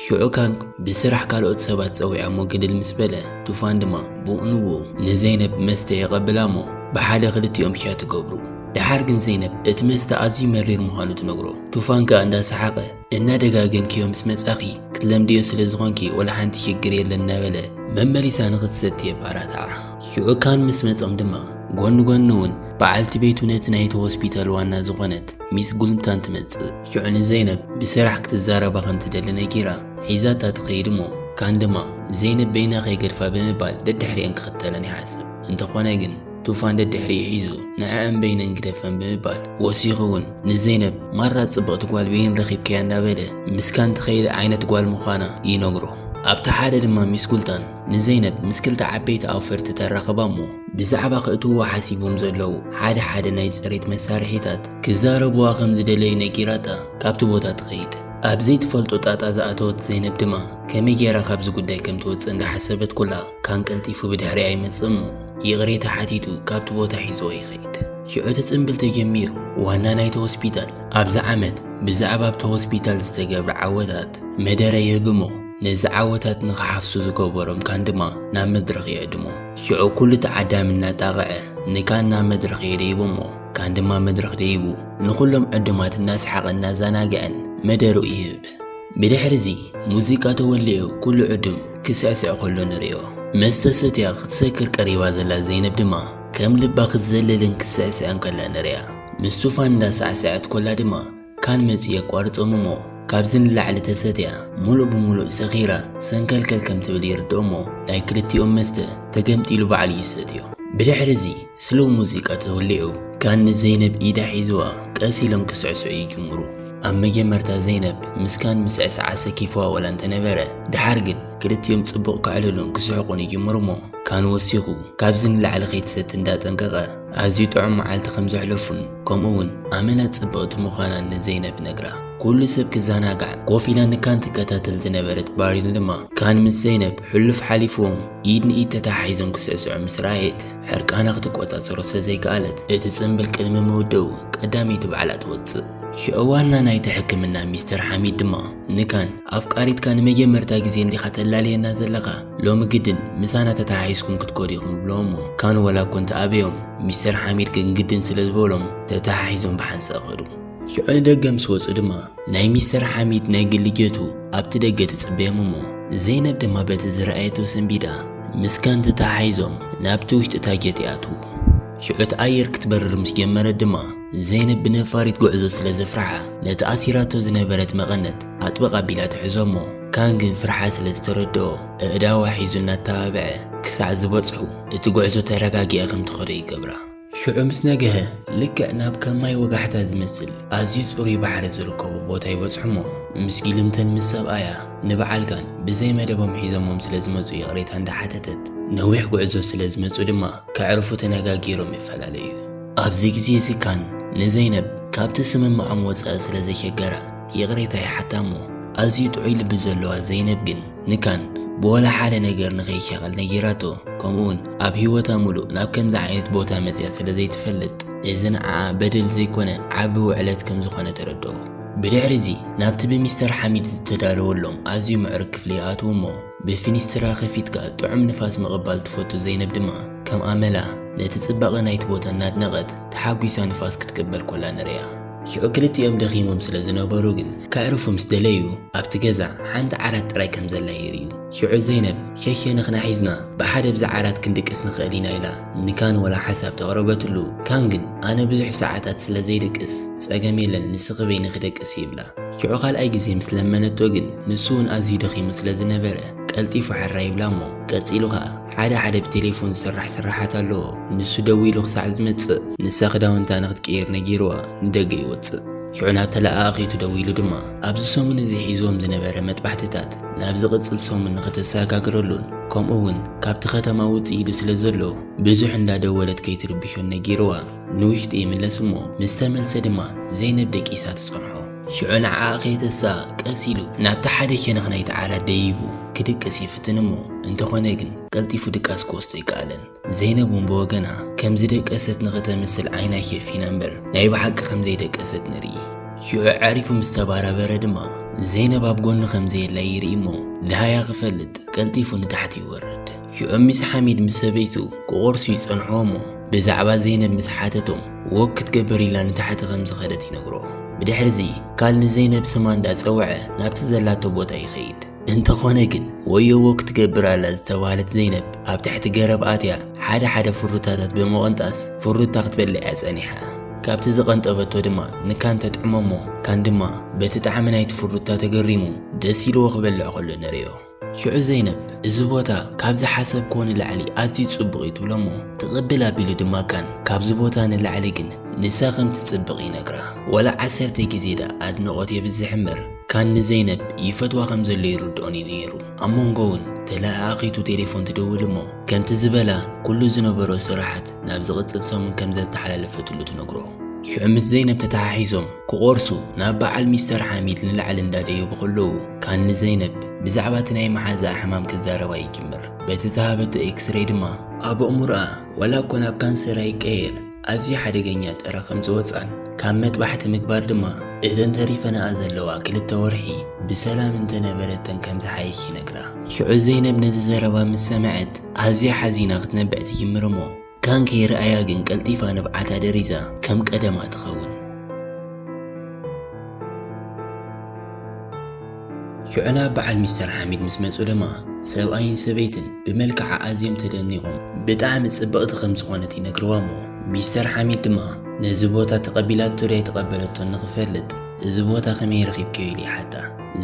ሽዑ ካን ብስራሕ ካልኦት ሰባት ጸዊዖሞ ግልል ምስ በለ ቱፋን ድማ ብኡንብኡ ንዘይነብ መስተ የቐብላ እሞ ብሓደ ክልቲኦም ሻ ትገብሩ። ደሓር ግን ዘይነብ እቲ መስተ ኣዝዩ መሪር ምዃኑ ትነግሮ። ቱፋን ከኣ እንዳሰሓቐ እናደጋገምክዮ ምስ መጻኺ ክትለምድዮ ስለ ዝኾንኪ ወላ ሓንቲ ሽግር የለን እናበለ መመሊሳ ንኽትሰቲ የባራትዓ። ሽዑ ካን ምስ መጾም ድማ ጎኒ ጎኒ እውን በዓልቲ ቤቱ ነቲ ናይቲ ሆስፒታል ዋና ዝኾነት ሚስ ጉልንታን ትመጽእ። ሽዑ ንዘይነብ ብስራሕ ክትዛረባ ከም ትደሊ ነጊራ ሒዛታ ትኸይድ እሞ ካን ድማ ዘይነብ በይና ከይገድፋ ብምባል ደድሕሪአን ክኽተለን ይሓስብ። እንተኾነ ግን ቱፋን ደድሕሪኡ ሒዙ ንዐኣን በይነን ግደፈን ብምባል ወሲኹ እውን ንዘይነብ ማራ ጽብቕቲ ጓል በይን ረኺብካያ እንዳበለ ምስ ካን ትኸይድ ዓይነት ጓል ምዃና ይነግሮ። ኣብቲ ሓደ ድማ ሚስ ጉልታን ንዘይነብ ምስ ክልተ ዓበይቲ ኣውፈርቲ ተራኸባ እሞ፣ ብዛዕባ ክእትውዎ ሓሲቦም ዘለዉ ሓደ ሓደ ናይ ጽሬት መሳርሒታት ክዛረብዋ ከም ዝደለዩ ነጊራታ ካብቲ ቦታ ትኸይድ። ኣብ ዘይትፈልጦ ጣጣ ዝኣተወት ዘይነብ ድማ ከመይ ገይራ ካብዚ ጉዳይ ከም ትወጽእ እንዳሓሰበት ኩላ፣ ካን ቀልጢፉ ብድሕሪኣ ይመጽእ እሞ ይቕሬታ ሓቲቱ ካብቲ ቦታ ሒዝዎ ይኸይድ። ሽዑ እቲ ጽምብል ተጀሚሩ። ዋና ናይቲ ሆስፒታል ኣብዚ ዓመት ብዛዕባ ኣብቲ ሆስፒታል ዝተገብረ ዓወታት መደረ ይህብ እሞ፣ ነዚ ዓወታት ንኽሓፍሱ ዝገበሮም ካን ድማ ናብ መድረኽ ይዕድሞ። ሽዑ ኩሉ ተዓዳሚ እናጣቕዐ ንካን ናብ መድረኽ የደይቦ እሞ፣ ካን ድማ መድረኽ ደይቡ ንኹሎም ዕዱማት እናስሓቐ እናዘናግዐን መደርኡ ይህብ። ብድሕሪ እዚ ሙዚቃ ተወሊዑ ኩሉ ዕዱም ክስዕስዕ ከሎ ንርእዮ። መስተ ሰትያ ክትሰክር ቀሪባ ዘላ ዘይነብ ድማ ከም ልባ ክትዘልልን ክትስዕስዕን ከላ ንርእያ። ምስቱ ፋን እንዳሳዕሰዐት ኮላ ድማ ካን መጺኡ የቋርጾም እሞ፣ ካብዚ ንላዕሊ ተሰትያ፣ ሙሉእ ብሙሉእ ሰኺራ፣ ሰንከልከል ከም ትብል ይርድኦ እሞ፣ ናይ ክልቲኦም መስተ ተገምጢሉ ባዕሉ ይሰትዮ። ብድሕሪ እዚ ስሎው ሙዚቃ ተወሊዑ፣ ካን ንዘይነብ ኢዳ ሒዝዋ፣ ቀስ ኢሎም ክስዕስዑ ይጅምሩ። ኣብ መጀመርታ ዘይነብ ምስ ካን ምስዕሳዓ ሰኪፍዋ ወላ እንተነበረ፣ ድሓር ግን ክልቲኦም ጽቡቕ ከዕልሉን ክስሕቁን ይጅምሩ እሞ፣ ካን ወሲኹ ካብዚ ንላዕሊ ከይትሰቲ እንዳጠንቀቐ፣ ኣዝዩ ጥዑም መዓልቲ ከም ዘሕለፉን ከምኡ እውን ኣመና ጽብቕቲ ምዃናን ንዘይነብ ነግራ። ኩሉ ሰብ ክዘናጋዕ ኮፍ ኢላ ንካን ትከታተል ዝነበረት ባሪን ድማ፣ ካን ምስ ዘይነብ ሕሉፍ ሓሊፍዎም ኢድ ንኢድ ተተሓሒዞም ክስዕስዑ ምስ ረኣየት፣ ሕርቃና ክትቆጻጸሮ ስለ ዘይከኣለት፣ እቲ ጽምብል ቅድሚ ምውድኡ ቀዳመይቲ ባዕላ ትወጽእ። ሽዑ ዋና ናይቲ ሕክምና ሚስተር ሓሚድ ድማ ንካን፣ ኣፍቃሪትካ ንመጀመርታ ግዜ እንዲኻ ተላልየና ዘለኻ፣ ሎሚ ግድን ምሳና ተተሓሒዝኩም ክትከዱ ኢኹም ይብሎ እሞ፣ ካን ወላ እኮ እንተኣበዮም፣ ሚስተር ሓሚድ ግን ግድን ስለ ዝበሎም ተተሓሒዞም ብሓንሳእ ከዱ። ሽዑ ንደገ ምስ ወጹ ድማ ናይ ሚስተር ሓሚድ ናይ ግሊ ጀቱ ኣብቲ ደገ ትጽበዮም እሞ፣ ዘይነብ ድማ በቲ ዝረኣየቶ ሰንቢዳ ምስ ካን ተተሓሒዞም ናብቲ ውሽጢ እታ ጀት ይኣትዉ። ሽዑ እቲ ኣየር ክትበርር ምስ ጀመረት ድማ ዘይነብ ብነፋሪት ጉዕዞ ስለ ዘፍርሓ፣ ነቲ ኣሲራቶ ዝነበረት መቐነት ኣጥብቓ ኣቢላ ትሕዞ እሞ፣ ካን ግን ፍርሓ ስለ ዝተረድኦ፣ ኣእዳዋ ሒዙ እናተባብዐ ክሳዕ ዝበጽሑ፣ እቲ ጉዕዞ ተረጋጊኣ ከም ትኸዶ ይገብራ። ሽዑ ምስ ነግሀ፣ ልክዕ ናብ ከም ማይ ወጋሕታ ዝመስል ኣዝዩ ጽሩይ ባሕሪ ዝርከቦ ቦታ ይበጽሑ እሞ፣ ምስ ጊልምተን ምስ ሰብኣያ ንበዓል ካን ብዘይ መደቦም ሒዞሞም ስለ ዝመጹ ይቕሬታ እንዳሓተተት፣ ነዊሕ ጉዕዞ ስለ ዝመጹ ድማ ከዕርፉ ተነጋጊሮም ይፈላለዩ። ኣብዚ ግዜ እዚ ካን ንዘይነብ ካብቲ ስምምዖም ወጻኢ ስለ ዘሸገራ ይቕሬታ ይሓታ እሞ፣ ኣዝዩ ጥዑይ ልቢ ዘለዋ ዘይነብ ግን ንካን ብወላ ሓደ ነገር ንኸይሻቐል ነጊራቶ። ከምኡውን ኣብ ህይወታ ሙሉእ ናብ ከምዚ ዓይነት ቦታ መጽያ ስለ ዘይትፈልጥ፣ እዚ ንዓኣ በደል ዘይኮነ ዓቢ ውዕለት ከም ዝኾነ ተረድኦ። ብድሕሪ እዚ ናብቲ ብሚስተር ሓሚድ ዝተዳለወሎም ኣዝዩ ምዕሩግ ክፍሊ ይኣትዉ እሞ፣ ብፊኒስትራ ከፊትካ ጥዑም ንፋስ ምቕባል ትፈቱ ዘይነብ ድማ ከም ኣመላ ነቲ ጽባቐ ናይቲ ቦታ እናድነቐት ተሓጒሳ ንፋስ ክትቅበል ኮላ ንርእያ። ሽዑ ክልቲኦም ደኺሞም ስለ ዝነበሩ ግን ከዕርፉ ምስ ደለዩ ኣብቲ ገዛ ሓንቲ ዓራት ጥራይ ከም ዘላ ይርእዩ። ሽዑ ዘይነብ ሸሸ ንኽና ሒዝና ብሓደ ብዛ ዓራት ክንድቅስ ንኽእል ኢና ኢላ ንካን ወላ ሓሳብ ተቕረበትሉ። ካን ግን ኣነ ብዙሕ ሰዓታት ስለ ዘይድቅስ ጸገም የለን ንስኺ በይንኺ ደቅሲ ይብላ። ሽዑ ካልኣይ ግዜ ምስ ለመነቶ ግን ንሱ እውን ኣዝዩ ደኺሙ ስለ ዝነበረ ቀልጢፉ ሕራይ ይብላ እሞ ቀጺሉ ኸኣ ሓደ ሓደ ብቴሌፎን ዝስራሕ ስራሓት ኣለዎ። ንሱ ደዊሉ ክሳዕ ዝመጽእ ንሳ ክዳውንታ ንኽትቅይር ነጊርዋ ንደገ ይወጽእ። ሽዑ ናብ ተለኣኣኺቱ ደዊሉ ድማ ኣብዚ ሰሙን እዚ ሒዝዎም ዝነበረ መጥባሕትታት ናብ ዝቕጽል ሰሙን ንኽተሰጋግረሉን ከምኡ እውን ካብቲ ከተማ ውጽእ ኢሉ ስለ ዘሎ ብዙሕ እንዳደወለት ከይትርብሾን ነጊርዋ ንውሽጢ ይምለስ እሞ ምስ ተመልሰ ድማ ዘይነብ ደቂሳ ትጸንሖ። ሽዑ ንዓኣ ከየተስኣ ቀስ ኢሉ ናብቲ ሓደ ሸነኽ ናይቲ ዓራት ደይቡ ክድቅስ ይፍትን እሞ እንተኾነ ግን ቀልጢፉ ድቃስ ክወስዶ ኣይከኣለን። ዘይነብ እውን ብወገና ከም ዝደቀሰት ንኽተምስል ዓይና ሸፊና እምበር ናይ ብሓቂ ከም ዘይደቀሰት ንርኢ። ሽዑ ኣዕሪፉ ምስ ተባራበረ ድማ ዘይነብ ኣብ ጎኑ ከም ዘየላ ይርኢ እሞ ደሃያ ክፈልጥ ቀልጢፉ ንታሕቲ ይወርድ። ሽዑ ሚስ ሓሚድ ምስ ሰበይቱ ክቖርሱ ይጸንሕዎ እሞ ብዛዕባ ዘይነብ ምስ ሓተቶም ወክ ክትገብር ኢላ ንታሕቲ ከም ዝኸደት ይነግሮ። ብድሕሪ እዚ ካል ንዘይነብ ስማ እንዳጸውዐ ናብቲ ዘላቶ ቦታ ይኸይድ። እንተኾነ ግን ወዮ ወክ ትገብር ኣላ ዝተባህለት ዘይነብ ኣብ ትሕቲ ገረብ ኣትያ ሓደ ሓደ ፍሩታታት ብምቕንጣስ ፍሩታ ክትበልዕ እያ ጸኒሓ። ካብቲ ዝቐንጠበቶ ድማ ንካን ተጥዕሞ እሞ ካን ድማ በቲ ጣዕሚ ናይቲ ፍሩታ ተገሪሙ ደስ ኢልዎ ክበልዕ ከሎ ንርእዮ። ሽዑ ዘይነብ እዚ ቦታ ካብ ዝሓሰብክዎ ንላዕሊ ኣዝዩ ጽቡቕ እዩ ትብሎ እሞ ትቕብል ኣቢሉ ድማ ካን ካብዚ ቦታ ንላዕሊ ግን ንሳ ከም ትጽብቕ ይነግራ። ወላ ዓሰርተ ግዜ ደኣ ኣድንቖት የብዝሕ እምበር ካን ንዘይነብ ይፈትዋ ከም ዘሎ ይርድኦን እዩ ነይሩ። ኣብ መንጎ እውን ተለኣኣኺቱ ቴሌፎን ትደውል እሞ፣ ከምቲ ዝበላ ኩሉ ዝነበሮ ስራሓት ናብ ዝቕጽል ሰሙን ከም ዘተሓላለፈትሉ ትነግሮ። ሽዑ ምስ ዘይነብ ተተሓሒዞም ክቖርሱ ናብ በዓል ሚስተር ሓሚድ ንላዕሊ እንዳደየቡ ከለዉ፣ ካን ንዘይነብ ብዛዕባ እቲ ናይ መሓዛኣ ሕማም ክዛረባ ይጅምር። በቲ ዝሃበቶ ኤክስሬይ ድማ ኣብ ኣእምሮኣ ዋላ እኮ ናብ ካንሰር ኣይቀየር ኣዝዩ ሓደገኛ ጠረ ከም ዝወጻን ካብ መጥባሕቲ ምግባር ድማ እተን ተሪፈናኣ ዘለዋ ክልተ ወርሒ ብሰላም እንተነበረተን ከም ዝሓይሽ ይነግራ። ሽዑ ዘይነብ ነዚ ዘረባ ምስ ሰምዐት ኣዝያ ሓዚና ክትነብዕ ትጅምር እሞ፣ ካን ከይረኣያ ግን ቀልጢፋ ንብዓታ ደሪዛ ከም ቀደማ ትኸውን። ሽዑ ናብ በዓል ሚስተር ሓሚድ ምስ መጹ ድማ ሰብኣይን ሰበይትን ብመልክዓ ኣዝዮም ተደኒቖም ብጣዕሚ ጽብቕቲ ከም ዝኾነት ይነግርዋ እሞ፣ ሚስተር ሓሚድ ድማ ነዚ ቦታ ተቐቢላቶ ዶ ኣይተቐበለቶን ንኽፈልጥ እዚ ቦታ ከመይ ረኺብክዮ ኢሉ ይሓታ።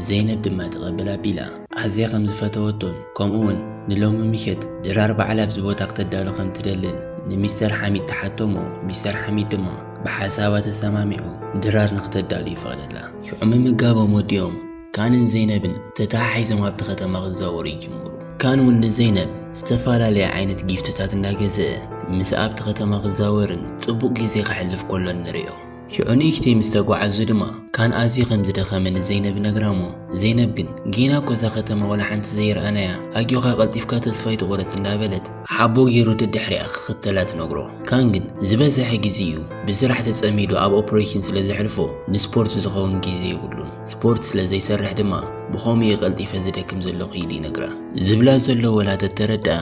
ዘይነብ ድማ ተቐበል ኣቢላ ኣዝያ ከም ዝፈተወቶን ከምኡ እውን ንሎሚ ምሸት ድራር ባዕላ ኣብዚ ቦታ ክተዳሉ ከም ትደልን ንሚስተር ሓሚድ ትሓቶ እሞ፣ ሚስተር ሓሚድ ድማ ብሓሳባ ተሰማሚዑ ድራር ንክተዳሉ ይፈቕደላ። ሽዑ ምምጋቦም ወዲኦም ካንን ዘይነብን ተተሓሒዞም ኣብቲ ከተማ ክዛወሩ ይጅምሩ። ካን እውን ንዘይነብ ዝተፈላለየ ዓይነት ጊፍትታት እንዳገዘአ ምስ ኣብቲ ከተማ ክዛወርን ጽቡቕ ግዜ ከሕልፍ ከሎን ንርእዮ። ሽዑ ንእሽተይ ምስ ተጓዓዙ ድማ ካን ኣዝዩ ከም ዝደኸመ ንዘይነብ ነግራ እሞ፣ ዘይነብ ግን ጌና እኮ እዛ ከተማ ወላ ሓንቲ ዘይረኣናያ፣ ኣጆኻ ቀልጢፍካ ተስፋ ኣይትቑረጽ እንዳበለት ሓቦ ገይሩ ደድሕሪኣ ክኽተላ ትነግሮ። ካን ግን ዝበዝሐ ግዜኡ ብስራሕ ተጸሚዱ ኣብ ኦፕሬሽን ስለ ዘሕልፎ ንስፖርት ዝኸውን ግዜ የብሉን። ስፖርት ስለ ዘይሰርሕ ድማ ብኸምኡ እየ ቀልጢፈ ዝደክም ዘለኹ ኢሉ ይነግራ። ዝብላ ዘሎ ወላ ተተረድኣ፣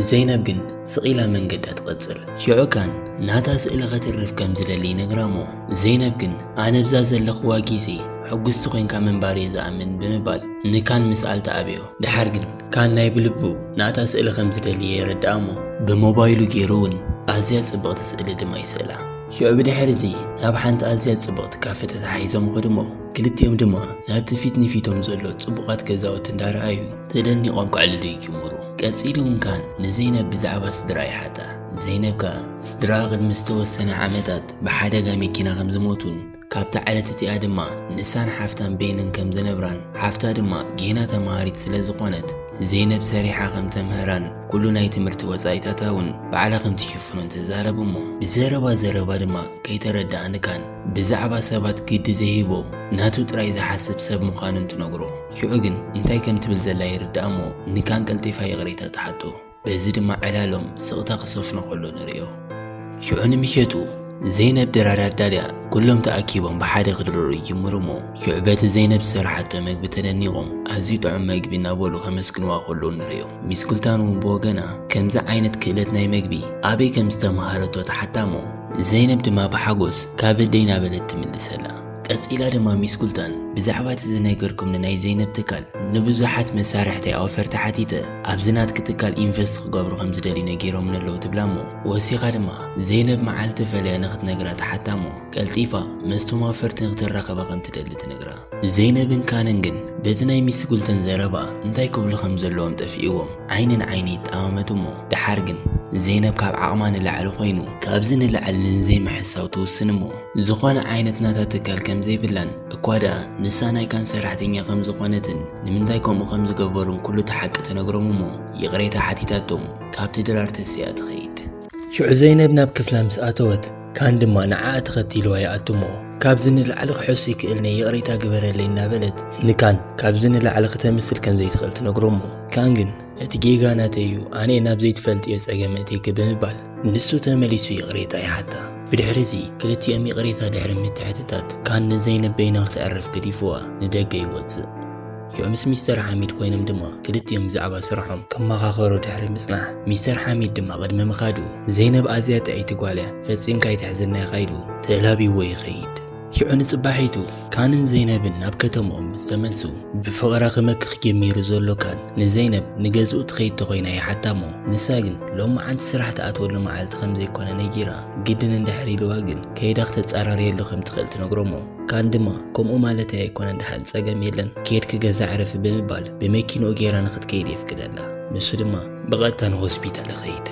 ዘይነብ ግን ስቕ ኢላ መንገዳ ትቐጽል። ሽዑ ካን ናታ ስእሊ ከተርፍ ከም ዝደሊ ይነግራ እሞ፣ ዘይነብ ግን ኣነ ብዛ ዘለኽዋ ግዜ ሕጉስቲ ኮይንካ ምንባር እየ ዝኣምን ብምባል ንካን ምስኣል ተኣብዮ። ደሓር ግን ካን ናይ ብልቡ ናታ ስእሊ ከም ዝደሊ የረድኣ እሞ፣ ብሞባይሉ ገይሩ እውን ኣዝያ ጽብቕቲ ስእሊ ድማ ይስእላ። ሽዑ ብድሕሪ እዚ ናብ ሓንቲ ኣዝያ ጽብቕቲ ካፈ ተተሓሒዞም ይኸዱ እሞ፣ ክልቲኦም ድማ ናብቲ ፊት ንፊቶም ዘሎ ጽቡቓት ገዛውቲ እንዳረኣዩ ተደኒቖም ከዕልሉ ይጅምሩ። ቀጺሉ እውን ካን ንዘይነብ ብዛዕባ ስድራ ይሓታ። ዘይነብ ከኣ ስድራኣ ቅድሚ ዝተወሰነ ዓመታት ብሓደጋ መኪና ከም ዝሞቱን ካብታ ዕለት እቲኣ ድማ ንሳን ሓፍታን በይነን ከም ዝነብራን ሓፍታ ድማ ጌና ተምሃሪት ስለ ዝኾነት ዘይነብ ሰሪሓ ከም ተምህራን ኩሉ ናይ ትምህርቲ ወጻኢታታ እውን ባዕላ ከም ትሽፍኖን ትዛረብ እሞ፣ ብዘረባ ዘረባ ድማ ከይተረድኣ ንካን ብዛዕባ ሰባት ግዲ ዘይህቦ ናቱ ጥራይ ዝሓስብ ሰብ ምዃኑን ትነግሮ። ሽዑ ግን እንታይ ከም ትብል ዘላ ይርድኣ እሞ ንካን ቀልጢፋ ይቕሬታ ትሓቶ። በዚ ድማ ዕላሎም ስቕታ ክሰፍኖ ከሎ ንርእዮ። ሽዑ ንምሸቱ ዘይነብ ድራር ኣዳልያ ኩሎም ተኣኪቦም ብሓደ ክድረሩ ይጅምሩ እሞ፣ ሽዑ በቲ ዘይነብ ዝሰርሓቶ መግቢ ተደኒቖም ኣዝዩ ጥዑም መግቢ እናበሉ ከመስግንዋ ከለዉ ንርእዮም። ሚስ ጉልታን እውን ብወገና ከምዚ ዓይነት ክእለት ናይ መግቢ ኣበይ ከም ዝተምሃረቶ ትሓታ እሞ፣ ዘይነብ ድማ ብሓጎስ ካብ ኣደይ እናበለት ትምልሰላ። ቀጺላ ድማ ሚስ ጉልታን ብዛዕባ እቲ ዝነገርኩምኒ ናይ ዘይነብ ትካል ንብዙሓት መሳርሕተይ ኣውፈርቲ ሓቲተ ኣብዚ ናትኪ ትካል ኢንቨስት ክገብሩ ከም ዝደልዩ ነጊሮምኒ ኣለዉ ትብላ እሞ፣ ወሲኻ ድማ ዘይነብ መዓልቲ ፈልያ ንኽትነግራ ትሓታ እሞ፣ ቀልጢፋ ምስቶም ኣውፈርቲ ንክትራኸባ ከም ትደሊ ትነግራ። ዘይነብን ካንን ግን በቲ ናይ ሚስ ጉልተን ዘረባ እንታይ ክብሉ ከም ዘለዎም ጠፊእዎም ዓይኒ ንዓይኒ ይጠማመቱ እሞ፣ ደሓር ግን ዘይነብ ካብ ዓቕማ ንላዕሊ ኮይኑ ካብዚ ንላዕሊ ንዘይምሕሳው ትውስን እሞ፣ ዝኾነ ዓይነት ናታ ትካል ከም ዘይብላን እኳ ደኣ ንሳ ናይ ካን ሰራሕተኛ ከም ዝኾነትን ንምንታይ ከምኡ ከም ዝገበሩን ኩሉ እቲ ሓቂ ትነግሮም እሞ ይቕሬታ ሓቲታቶም ካብቲ ድራር ተሲኣ ትኸይድ። ሽዑ ዘይነብ ናብ ክፍላ ምስ ኣተወት ካን ድማ ንዓኣ ተኸቲልዋ ይኣቱ እሞ፣ ካብዚ ንላዕሊ ክሕሱ ይክእልኒ ይቕሬታ ግበረለይ እናበለት ንካን ካብዚ ንላዕሊ ክተምስል ከም ዘይትኽእል ትነግሮ እሞ፣ ካን ግን እቲ ጌጋ ናተይ እዩ፣ ኣነ ናብ ዘይትፈልጥዮ ጸገም እትይኪ ብምባል ንሱ ተመሊሱ ይቕሬታ ይሓታ። ብድሕሪ እዚ ክልቲኦም ይቕሬታ ድሕሪ ምትሕትታት ካን ንዘይነብ በይና ክተዕርፍ ገዲፍዋ ንደገ ይወጽእ። ሽዑ ምስ ሚስተር ሓሚድ ኮይኖም ድማ ክልቲኦም ብዛዕባ ስርሖም ክመኻኸሩ ድሕሪ ምጽናሕ፣ ሚስተር ሓሚድ ድማ ቅድሚ ምኻዱ ዘይነብ ኣዝያ ጥዕይቲ ጓል እያ፣ ፈጺምካ ኣይትሕዝና ኢኻ ኢሉ ተላቢዎ ይኸይድ። ሽዑ ንጽባሒቱ ካንን ዘይነብን ናብ ከተምኦም ምስ ተመልሱ፣ ብፍቕራ ክመክኽ ጀሚሩ ዘሎ ካን ንዘይነብ ንገዝኡ ትኸይድ ተኾይና ይሓታ እሞ፣ ንሳ ግን ሎማዓንቲ ስራሕ ትኣትወሉ መዓልቲ ከም ዘይኮነ ነጊራ፣ ግድን እንድሕር ኢልዋ ግን ከይዳ ክተጻራርየሉ ከም ትኽእል ትነግሮ እሞ፣ ካን ድማ ከምኡ ማለተይ ኣይኮነን፣ ደሓን ጸገም የለን፣ ኬድኪ ገዛ ዕረፊ ብምባል ብመኪንኡ ገይራ ንኽትከይድ የፍቅደላ። ንሱ ድማ ብቐጥታ ንሆስፒታል ይኸይድ።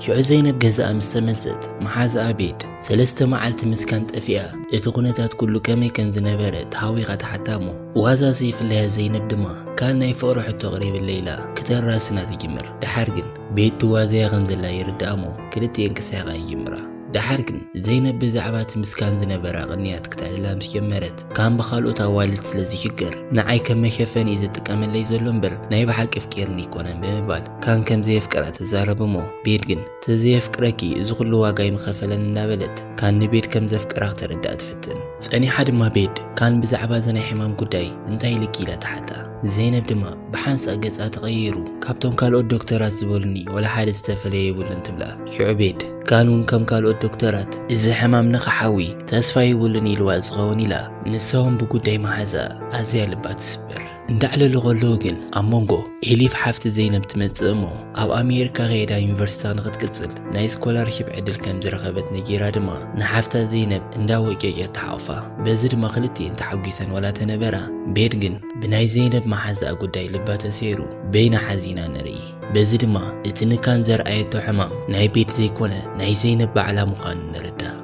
ሽዑ ዘይነብ ገዛኣ ምስ ተመልሰት፣ መሓዛኣ ቤድ ሰለስተ መዓልቲ ምስ ካን ጠፊኣ፣ እቲ ኩነታት ኩሉ ከመይ ከም ዝነበረ ተሃዊኻ ትሓታ እሞ፣ ዋዛ ዘይፍለያ ዘይነብ ድማ ካን ናይ ፍቕሪ ሕቶ ኣቕሪብለይ ኢላ ክተራስና ትጅምር። ደሓር ግን ቤድ ትዋዘያ ከም ዘላ ይርድኣ እሞ፣ ክልቲኤን ክስሕቓ ይጅምራ። ደሓር ግን ዘይነብ ብዛዕባ እቲ ምስ ካን ዝነበራ ቅንያት ክተዕልላ ምስ ጀመረት፣ ካን ብኻልኦት ኣዋልድ ስለ ዝሽገር፣ ንዓይ ከም መሸፈኒ እዩ ዝጥቀመለይ ዘሎ እምበር ናይ ብሓቂ ኣፍቂርኒ ኣይኮነን ብምባል ካን ከም ዘየፍቅራ ትዛረብ እሞ፣ ቤድ ግን "ተዘየፍቅረኪ እዚ ኩሉ ዋጋ ኣይምኸፈለን" እናበለት ካን ንቤድ ከም ዘፍቅራ ክተረድኣ ትፍትን። ጸኒሓ ድማ ቤድ ካን ብዛዕባ እዚ ናይ ሕማም ጉዳይ እንታይ ኢልኪ ኢላ ትሓታ። ዘይነብ ድማ ብሓንሳእ ገጻ ተቐይሩ፣ "ካብቶም ካልኦት ዶክተራት ዝበሉኒ ወላ ሓደ ዝተፈለየ የብሉን" ትብላ። ሽዑ ቤድ ካን እውን ከም ካልኦት ዶክተራት "እዚ ሕማም ንኽሓዊ ተስፋ የብሉን" ኢልዋ ዝኸውን ኢላ፣ ንሳ እውን ብጉዳይ መሓዛኣ ኣዝያ ልባ ትስበር። እንዳዕለሉ ከለዉ ግን ኣብ መንጎ ኤሊፍ ሓፍቲ ዘይነብ ትመጽእ እሞ፣ ኣብ ኣሜሪካ ከይዳ ዩኒቨርሲታ ንኽትቅጽል ናይ ስኮላርሺፕ ዕድል ከም ዝረኸበት ነጊራ ድማ ንሓፍታ ዘይነብ እንዳወጨጨት ትሓቑፋ። በዚ ድማ ክልቲኤን ተሓጒሰን ወላ ተነበራ፣ ቤድ ግን ብናይ ዘይነብ መሓዛኣ ጉዳይ ልባ ተሰይሩ በይና ሓዚና ንርኢ። በዚ ድማ እቲ ንካን ዘርኣየቶ ሕማም ናይ ቤድ ዘይኮነ ናይ ዘይነብ ባዕላ ምዃኑ ንርዳእ።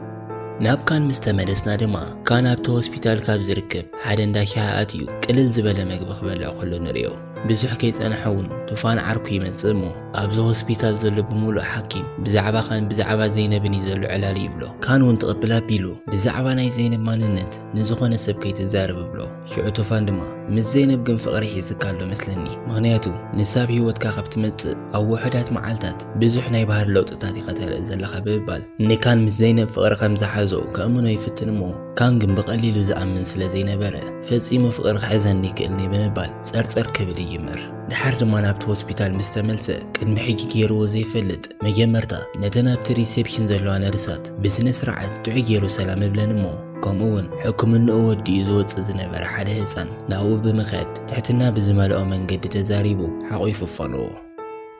ናብ ካን ምስ ተመለስና ድማ፣ ካን ኣብቲ ሆስፒታል ካብ ዝርከብ ሓደ እንዳ ሻሂ ኣትዩ ቅልል ዝበለ መግቢ ክበልዕ ከሎ ንርእዮ። ብዙሕ ከይጸንሐ እውን ቱፋን ዓርኩ ይመጽእ እሞ፣ ኣብዚ ሆስፒታል ዘሎ ብምሉእ ሓኪም ብዛዕባ ካን ብዛዕባ ዘይነብን እዩ ዘሎ ዕላል ይብሎ። ካን እውን ትቕብል ኣቢሉ ብዛዕባ ናይ ዘይነብ ማንነት ንዝኾነ ሰብ ከይትዛረብ ይብሎ። ሽዑ ቱፋን ድማ "ምስ ዘይነብ ግን ፍቕሪ ሒዝካ ኣሎ መስለኒ፣ ምኽንያቱ ንሳ ኣብ ህይወትካ ካብ ትመጽእ ኣብ ውሑዳት መዓልታት ብዙሕ ናይ ባህሪ ለውጥታት ኢኻ ተርኢ ዘለኻ" ብምባል ንካን ምስ ዘይነብ ፍቕሪ ከም ዝሓዞ ከእምኖ ይፍትን እሞ፣ ካን ግን ብቐሊሉ ዝኣምን ስለ ዘይነበረ "ፈጺሙ ፍቕሪ ክሕዘኒ ይክእልኒ" ብምባል ጸርጸር ክብል ይጅምር። ደሓር ድማ ናብቲ ሆስፒታል ምስ ተመልሰ፣ ቅድሚ ሕጂ ገይርዎ ዘይፈልጥ መጀመርታ ነተን ኣብቲ ሪሴፕሽን ዘለዋ ነርሳት ብስነ ስርዓት ጥዑይ ገይሩ ሰላም እብለን እሞ፣ ከምኡ እውን ሕክምንኡ ወዲኡ ዝወጽእ ዝነበረ ሓደ ህጻን ናብኡ ብምኽያድ ትሕትና ብዝመልኦ መንገዲ ተዛሪቡ ሓቑፉ ኣፋነዎ።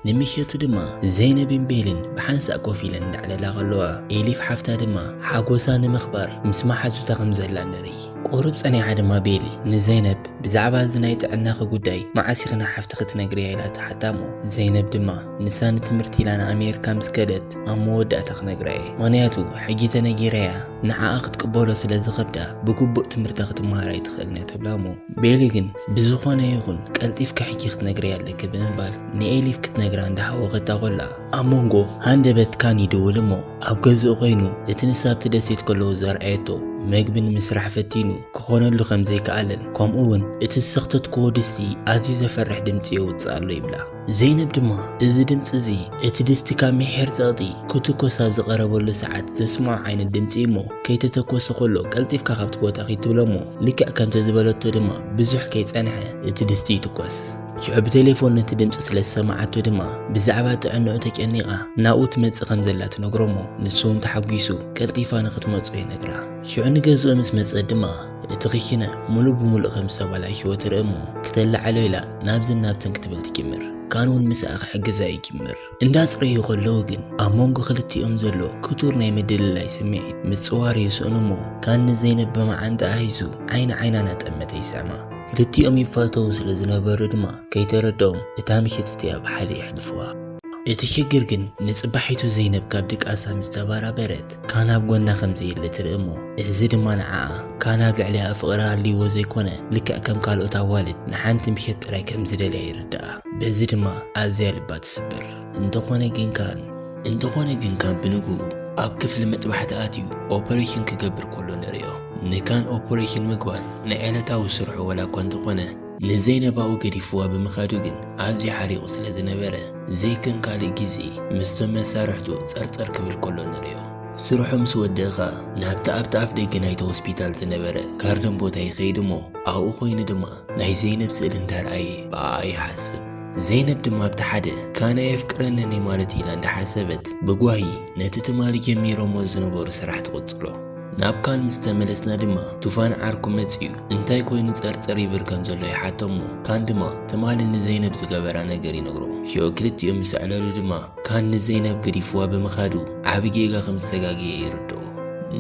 ንምሸቱ ድማ ዘይነብን ቤልን ብሓንሳእ ኮፍ ኢለን እንዳዕለላ ከለዋ፣ ኤሊፍ ሓፍታ ድማ ሓጎሳ ንምኽባር ምስ መሓዙታ ከም ዘላ ንርኢ። ቁሩብ ጸኒሓ ድማ ቤሊ ንዘይነብ ብዛዕባ እዚ ናይ ጥዕናኺ ጉዳይ መዓስ ኢኺ ንሓፍትኺ ትነግርያ ኢላ ትሓታ እሞ፣ ዘይነብ ድማ ንሳ ንትምህርቲ ኢላ ንኣሜሪካ ምስ ከደት ኣብ መወዳእታ ክነግራ እየ፣ ምኽንያቱ ሕጂ ተነጊረያ ንዓኣ ክትቅበሎ ስለ ዝኸብዳ ብግቡእ ትምህርታ ክትመሃር ኣይትኽእልን እያ ትብላ እሞ፣ ቤሊ ግን ብዝኾነ ይኹን ቀልጢፍካ ሕጂ ክትነግርያ ኣለኪ ብምባል ንኤሊፍ ክትነግራ እንዳሃወኸታ ኮላ፣ ኣብ መንጎ ሃንደበት ካን ይድውል እሞ፣ ኣብ ገዝኡ ኮይኑ እቲ ንሳ ኣብቲ ደሴት ከለዉ ዘርኣየቶ መግቢ ንምስራሕ ፈቲኑ ክኾነሉ ከም ዘይከኣለን፣ ከምኡ እውን እቲ ዝሰኽተትክዎ ድስቲ ኣዝዩ ዘፈርሕ ድምጺ የውጽእ ኣሎ ይብላ። ዘይነብ ድማ፣ "እዚ ድምጺ እዚ እቲ ድስቲ ካብ ምሒር ጸቕጢ ክትኮስ ኣብ ዝቐረበሉ ሰዓት ዘስምዖ ዓይነት ድምጺ እሞ፣ ከይተተኮሰ ከሎ ቀልጢፍካ ካብቲ ቦታ ኪድ" ትብሎ እሞ፣ ልክዕ ከምቲ ዝበለቶ ድማ ብዙሕ ከይጸንሐ እቲ ድስቲ ይትኮስ። ሽዑ ብቴሌፎን ነቲ ድምጺ ስለ ዝሰማዓቶ ድማ ብዛዕባ ጥዕንኡ ተጨኒቓ ናብኡ ትመጽእ ከም ዘላ ትነግሮ እሞ፣ ንሱ እውን ተሓጒሱ ቀልጢፋ ንኽትመጾ ይነግራ። ሽዑ ንገዝኡ ምስ መጸት ድማ እቲ ክሽነ ሙሉእ ብሙሉእ ከም ዝተበላሸወ ትርኢ እሞ፣ ክተላዕሎ ኢላ ናብዝን ናብትን ክትብል ትጅምር። ካን እውን ምስኣ ክሕግዛ ይጅምር። እንዳጽረዩ ከለዉ ግን ኣብ መንጎ ክልቲኦም ዘሎ ክቱር ናይ ምድልላይ ስምዒት ምጽዋር ይስእኑ እሞ፣ ካን ንዘይነብ ብመዓንጣኣ ሒዙ ዓይኒ ዓይና እናጠመተ ይስዕማ። ክልቲኦም ይፋተዉ ስለ ዝነበሩ ድማ ከይተረድኦም እታ ምሽት እቲኣ ብሓደ የሕልፍዋ። እቲ ሽግር ግን ንጽባሒቱ ዘይነብ ካብ ድቃሳ ምስ ተባራበረት ካን ኣብ ጎና ከም ዘየለ ትርኢ እሞ፣ እዚ ድማ ንዓኣ ካን ኣብ ልዕሊኣ ፍቕሪ ኣልይዎ ዘይኮነ፣ ልክዕ ከም ካልኦት ኣዋልድ ንሓንቲ ምሸት ጥራይ ከም ዝደልያ ይርድኣ። በዚ ድማ ኣዝያ ልባ ትስበር። እንተኾነ ግን ካን እንተኾነ ግን ካብ ብንግኡ ኣብ ክፍሊ መጥባሕቲ ኣትዩ ኦፐሬሽን ክገብር ከሎ ንርእዮ። ንካን ኦፐሬሽን ምግባር ንዕለታዊ ስርሑ ዋላ እኳ እንተኾነ፣ ንዘይነብ ኣብኡ ገዲፍዋ ብምኻዱ ግን ኣዝዩ ሓሪቑ ስለ ዝነበረ፣ ዘይከም ካልእ ግዜ ምስቶም መሳርሕቱ ጸርጸር ክብል ከሎ ንርእዮ። ስርሑ ምስ ወደአ ኸኣ ናብቲ ኣብቲ ኣፍ ደገ ናይቲ ሆስፒታል ዝነበረ ጋርደን ቦታ ይኸይድ እሞ፣ ኣብኡ ኮይኑ ድማ ናይ ዘይነብ ስእሊ እንዳረኣየ ብኣኣ ይሓስብ። ዘይነብ ድማ ኣብቲ ሓደ፣ "ካን ኣየፍቅረንን እዩ ማለት?" ኢላ እንዳሓሰበት ብጓሂ ነቲ ትማሊ ጀሚሮሞ ዝነበሩ ስራሕ ትቕጽሎ። ናብ ካን ምስ ተመለስና ድማ ቱፋን ዓርኩ መጺኡ እንታይ ኮይኑ ጸርጸር ይብል ከም ዘሎ ይሓቶ እሞ፣ ካን ድማ ትማሊ ንዘይነብ ዝገበራ ነገር ይነግሮ። ሽዑ ክልቲኦም ምስ ኣዕለሉ ድማ ካን ንዘይነብ ገዲፍዋ ብምኻዱ ዓቢ ጌጋ ከም ዝተጋገየ ይርድኦ።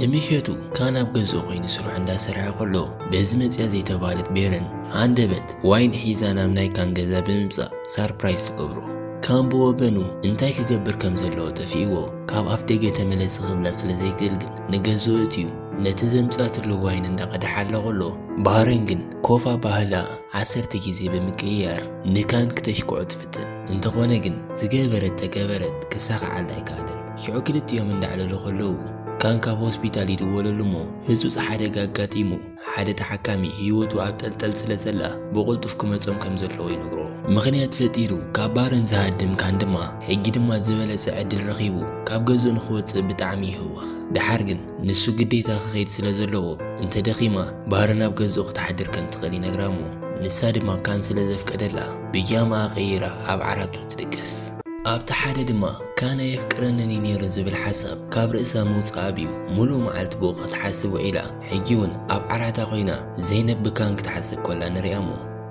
ንምሸቱ ካን ኣብ ገዝኡ ኮይኑ ስርሑ እንዳሰርሐ ከሎ፣ በዚ መጽያ ዘይተባህለት ቤረን ሃንደበት ዋይን ሒዛ ናብ ናይ ካን ገዛ ብምምጻእ ሳርፕራይዝ ትገብሮ። ካን ብወገኑ እንታይ ክገብር ከም ዘለዎ ጠፊእዎ፣ ካብ ኣፍ ደገ ተመለሲ ክብላ ስለ ዘይክእል ግን ንገዝኡ እትዩ ነቲ ዘምጻትሉ ዋይን እንዳቐድሓ ኣሎ ከሎ፣ ባህረን ግን ኮፍ ኣባህላ ዓሰርተ ግዜ ብምቅይያር ንካን ክተሽክዖ ትፍትን። እንተኾነ ግን ዝገበረት ተገበረት ክሳኻዓላ ኣይከኣለን። ሽዑ ክልቲኦም እንዳዕለሉ ከለዉ ካን ካብ ሆስፒታል ይድወለሉ እሞ ህጹጽ ሓደጋ ኣጋጢሙ ሓደ ተሓካሚ ህይወቱ ኣብ ጠልጠል ስለ ዘላ ብቕልጡፍ ክመጾም ከም ዘለዎ ይነግሮ። ምኽንያት ፈጢሩ ካብ ባርን ዝሃድም ካን ድማ ሕጂ ድማ ዝበለጸ ዕድል ረኺቡ ካብ ገዝኡ ንኽወጽእ ብጣዕሚ ይህወኽ። ደሓር ግን ንሱ ግዴታ ክኸይድ ስለ ዘለዎ እንተ ደኺማ ባርን ኣብ ገዝኡ ክትሓድር ከም ትኽእል ይነግራ እሞ ንሳ ድማ ካን ስለ ዘፍቀደላ ብጃማኣ ቀይራ ኣብ ዓራቱ ትድቅስ። ኣብቲ ሓደ ድማ ካን ኣየፍቅረንን እዩ ነይሩ ዝብል ሓሳብ ካብ ርእሳ ምውጻእ ኣብዩ ሙሉእ መዓልቲ ብኡ ክትሓስብ ውዒላ። ሕጂ እውን ኣብ ዓራታ ኮይና ዘይነብ ብካን ክትሓስብ ኮላ ንሪኣ እሞ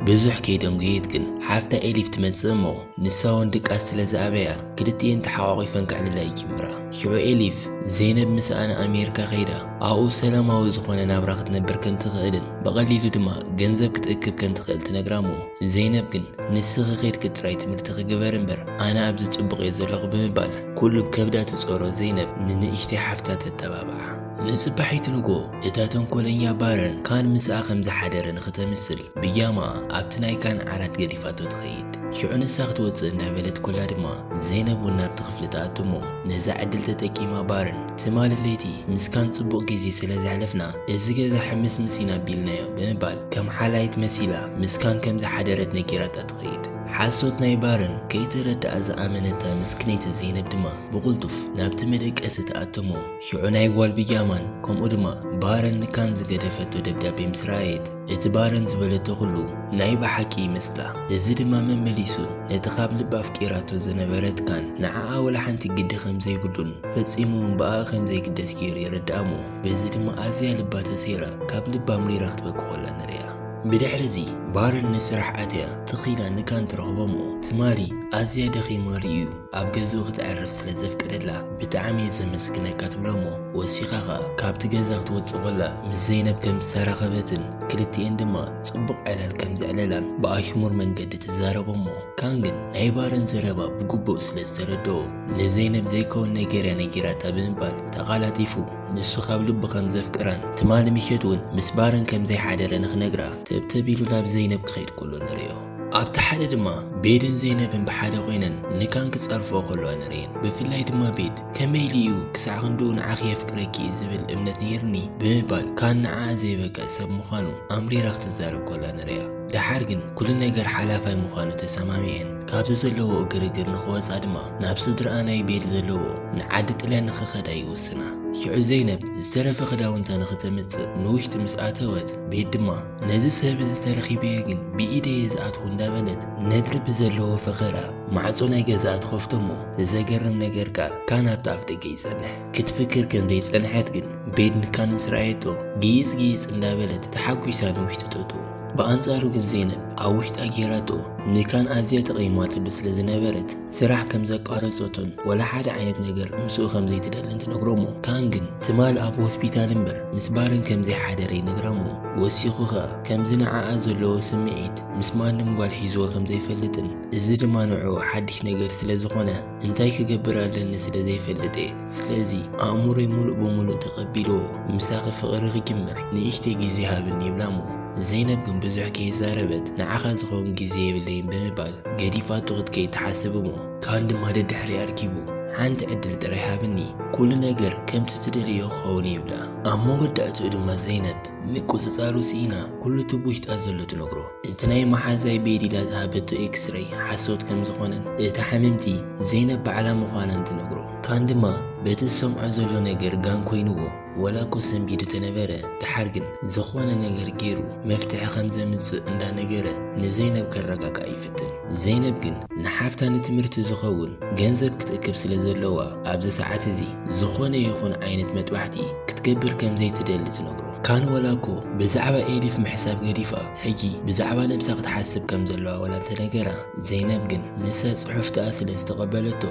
ብዙሕ ከይደንጉየት ግን ሓፍታ ኤሊፍ ትመጽእ እሞ ንሳ እውን ድቃስ ስለ ዝኣበያ ክልቲኤን ተሓቋቒፈን ከዕልላ ይጅምራ። ሽዑ ኤሊፍ ዘይነብ ምስኣ ንኣሜሪካ ከይዳ ኣብኡ ሰላማዊ ዝኾነ ናብራ ክትነብር ከም ትኽእልን ብቐሊሉ ድማ ገንዘብ ክትእክብ ከም ትኽእል ትነግራ እሞ ዘይነብ ግን ንስኺ ኬድኪ ጥራይ ትምህርቲ ክግበር እምበር ኣነ ኣብዚ ጽቡቕ እየ ዘለኹ ብምባል ኩሉ ከብዳ ትጾሮ ዘይነብ ንንእሽተይ ሓፍታ ተተባብዓ። ንጽባሒቲ ንጎ እታ ተንኮለኛ ባረን ካን ምስኣ ከም ዝሓደረ ንኽተምስል ብጃማኣ ኣብቲ ናይ ካን ዓራት ገዲፋቶ ትኸይድ። ሽዑ ንሳ ክትወጽእ እንዳበለት ኮላ ድማ ዘይነብ እውን ናብቲ ክፍሊ ትኣቱ እሞ ነዛ ዕድል ተጠቂማ ባረን ትማሊ ለይቲ ምስ ካን ጽቡቕ ግዜ ስለ ዘሕለፍና እዚ ገዛ ሕምስምስ ኢና ኣቢልናዮ ብምባል ከም ሓላይት መሲላ ምስ ካን ከም ዝሓደረት ነጊራታ ትኸይድ። ሓሶት ናይ ባረን ከይተረድኣ ዝኣመነታ ምስክነይቲ ዘይነብ ድማ ብቕልጡፍ ናብቲ መደቀሲ ትኣቱ እሞ ሽዑ ናይ ጓል ብጃማን ከምኡ ድማ ባረን ንካን ዝገደፈቶ ደብዳቤ ምስ ረኣየት እቲ ባረን ዝበለቶ ኩሉ ናይ ብሓቂ ይመስላ። እዚ ድማ መመሊሱ ነቲ ካብ ልባ ኣፍቂራቶ ዝነበረት ካን ንዓኣ ወላ ሓንቲ ግዲ ከም ዘይብሉን ፈጺሙ እውን ብኣኣ ከም ዘይግደስ ገይሩ የረድኣ እሞ በዚ ድማ ኣዝያ ልባ ተሰይራ ካብ ልባ ኣምሪራ ክትበኪ ኮላ ንርእያ። ብድሕሪ እዚ ባረን ንስራሕ ኣትያ ትኺላ ንካን ትረኽቦ እሞ ትማሊ ኣዝያ ደኺማ ርእዩ ኣብ ገዝኡ ክተዕርፍ ስለ ዘፍቀደላ ብጣዕሚ እየ ዘመስግነካ ትብሎ እሞ ወሲኻ ኸኣ ካብቲ ገዛ ክትወጽእ ኮላ ምስ ዘይነብ ከም ዝተራኸበትን ክልቲኤን ድማ ጽቡቕ ዕላል ከም ዘዕለላን ብኣሽሙር መንገዲ ትዛረቦ እሞ ካን ግን ናይ ባረን ዘረባ ብግቡእ ስለ ዝተረድኦ ንዘይነብ ዘይከውን ነገር እያ ነጊራታ ብምባል ተቓላጢፉ ንሱ ካብ ልቡ ከም ዘፍቅራን ትማሊ ምሸት እውን ምስ ባረን ከም ዘይሓደረ ንኽነግራ ተብተብ ኢሉ ናብ ዘይነብ ክኸይድ ከሎ ንርእዮ። ኣብቲ ሓደ ድማ ቤድን ዘይነብን ብሓደ ኮይነን ንካን ክጻርፍኦ ከለዋ ንርእየን። ብፍላይ ድማ ቤድ ከመይ ኢሉ እዩ ክሳዕ ክንድኡ ንዓኺ የፍቅረኪ እዩ ዝብል እምነት ነይርኒ ብምባል ካን ንዓኣ ዘይበቅዕ ሰብ ምዃኑ ኣምሪራ ክትዛረብ ከላ ንርእያ። ደሓር ግን ኩሉ ነገር ሓላፋይ ምዃኑ ተሰማሚዐን ካብዚ ዘለዎ ግርግር ንኽወጻ ድማ ናብ ስድራኣ ናይ ቤድ ዘለዎ ንዓዲ ጥልያን ንኽኸዳ ይውስና። ሽዑ ዘይነብ ዝተረፈ ክዳውንታ ንኽተምጽእ ንውሽጢ ምስ ኣተወት ቤድ ድማ ነዚ ሰብ እዚ ተረኺበዮ ግን ብኢደየ ዝኣትዉ እንዳበለት ነድሪ ብዘለዎ ፈኸራ ማዕጾ ናይ ገዛኣ ትኸፍቶ እሞ እቲ ዘገርም ነገር ከኣ ካን ኣብቲ ኣፍ ደገ ይጸንሕ። ክትፍክር ከም ዘይጸንሐት ግን ቤድ ንካን ምስ ረኣየቶ ግይጽ ግይጽ እንዳበለት ተሓጒሳ ንውሽጢ ተእትዎ። ብኣንጻሩ ግን ዘይነብ ኣብ ውሽጣ ጌራቶ ንካን ኣዝያ ተቐይማትሉ ስለ ዝነበረት ስራሕ ከም ዘቋረጸቶን ወላ ሓደ ዓይነት ነገር ምስኡ ከም ዘይትደልን ትነግሮ እሞ ካን ግን ትማል ኣብ ሆስፒታል እምበር ምስ ባርን ከም ዘይሓደረ ይነግራ እሞ ወሲኹ ከኣ ከምዚ ንዓኣ ዘለዎ ስምዒት ምስ ማንም ጓል ሒዝዎ ከም ዘይፈልጥን እዚ ድማ ንዕኡ ሓድሽ ነገር ስለ ዝኾነ እንታይ ክገብር ኣለኒ ስለ ዘይፈልጥ እየ። ስለዚ ኣእምሮይ ሙሉእ ብሙሉእ ተቐቢልዎ ምሳኺ ፍቕሪ ክጅምር ንእሽተይ ግዜ ሃብኒ ይብላ እሞ ዘይነብ ግን ብዙሕ ከይዛረበት ንዓኻ ዝኸውን ግዜ የብለይን ብምባል ገዲፋቶ ክትከይድ ትሓስብ እሞ ካን ድማ ደድሕሪኣ ኣርኪቡ ሓንቲ ዕድል ጥራይ ሃብኒ ኩሉ ነገር ከምቲ ትደልዮ ክኸውን ይብላ። ኣብ መወዳእትኡ ድማ ዘይነብ ምቁጽጻሩ ስኢና ኩሉ እቲ ብውሽጣ ዘሎ ትነግሮ። እቲ ናይ መሓዛይ ቤድ ኢላ ዝሃበቶ ኤክስረይ ሓሶት ከም ዝኾነን እታ ሕምምቲ ዘይነብ ባዕላ ምዃናን ትነግሮ። ካን ድማ በቲ ዝሰምዖ ዘሎ ነገር ጋን ኮይንዎ ወላ እኮ ሰንቢዱ ተነበረ ደሓር ግን ዝኾነ ነገር ገይሩ መፍትሒ ከም ዘምጽእ እንዳነገረ ንዘይነብ ከረጋግኣ ይፍትን። ዘይነብ ግን ንሓፍታ ንትምህርቲ ዝኸውን ገንዘብ ክትእክብ ስለ ዘለዋ ኣብዚ ሰዓት እዚ ዝኾነ ይኹን ዓይነት መጥባሕቲ ክትገብር ከም ዘይትደሊ ትነግሮ። ካን ወላ እኮ ብዛዕባ ኤሊፍ ምሕሳብ ገዲፋ ሕጂ ብዛዕባ ነብሳ ክትሓስብ ከም ዘለዋ ወላ እንተነገራ ዘይነብ ግን ንሳ ጽሑፍታኣ ስለ ዝተቐበለቶ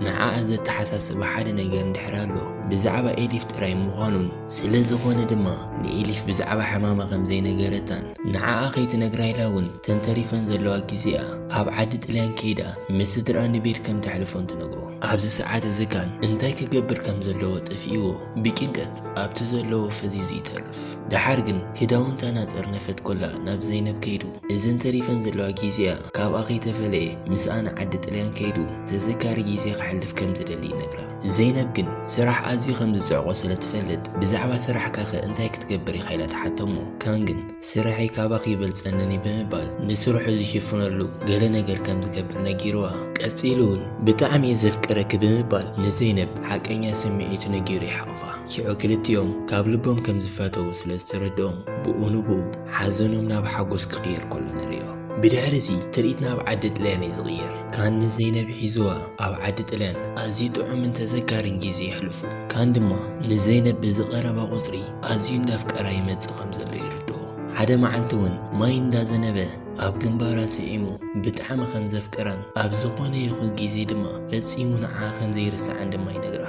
ንዓኣ ዘተሓሳስባ ሓደ ነገር እንድሕር ኣሎ ብዛዕባ ኤሊፍ ጥራይ ምዃኑን፣ ስለ ዝኾነ ድማ ንኤሊፍ ብዛዕባ ሕማማ ከም ዘይነገረታን ንዓኣ ከይትነግራ ኢላ እውን ተንተሪፈን ዘለዋ ግዜኣ ኣብ ዓዲ ጥልያን ከይዳ ምስ ስድራ ንቤድ ከም ተሕልፎን ትነግሮ። ኣብዚ ሰዓት እዚ ካን እንታይ ክገብር ከም ዘለዎ ጠፊእዎ ብጭንቀት ኣብቲ ዘለዎ ፈዚዙ ይተርፍ። ደሓር ግን ክዳውንታ ናጠርነፈት ኮላ ናብ ዘይነብ ከይዱ እዘን ተሪፈን ዘለዋ ግዜኣ ካብኣ ከይተፈለየ ምስኣ ንዓዲ ጥልያን ከይዱ ተዘካሪ ግዜ ክሕልፍ ከም ዝደሊ ይነግራ። ዘይነብ ግን ስራሕ ኣዝዩ ከም ዝጽዕቆ ስለ ትፈልጥ ብዛዕባ ስራሕካኸ እንታይ ክትገብር ኢኻ ኢላ ትሓቶ እሞ ካን ግን ስርሐይ ካባኺ ይበልጸንን እዩ ብምባል ንስርሑ ዝሽፍነሉ ገለ ነገር ከም ዝገብር ነጊርዋ። ቀጺሉ እውን ብጣዕሚ እየ ዘፍቅረኪ ብምባል ንዘይነብ ሓቀኛ ስምዒቱ ነጊሩ ይሓቑፋ። ሽዑ ክልቲኦም ካብ ልቦም ከም ዝፋተዉ ስለ ዝተረድኦም ብኡ ንብኡ ሓዘኖም ናብ ሓጎስ ክቕየር ከሎ ንርእዮ። ብድሕሪ እዚ ትርኢትና ኣብ ዓዲ ጥልያን እዩ ዝቕየር። ካን ንዘይነብ ሒዝዋ ኣብ ዓዲ ጥልያን ኣዝዩ ጥዑምን ተዘካርን ግዜ የሕልፉ። ካን ድማ ንዘይነብ ብዝቐረባ ቁጽሪ ኣዝዩ እንዳፍቀራ ይመጽእ ከም ዘሎ ይርድኦ። ሓደ መዓልቲ እውን ማይ እንዳዘነበ ኣብ ግንባራ ስዒሙ ብጣዕሚ ከም ዘፍቅራን ኣብ ዝኾነ ይኹን ግዜ ድማ ፈጺሙ ንዓኣ ከም ዘይርስዓን ድማ ይነግራ።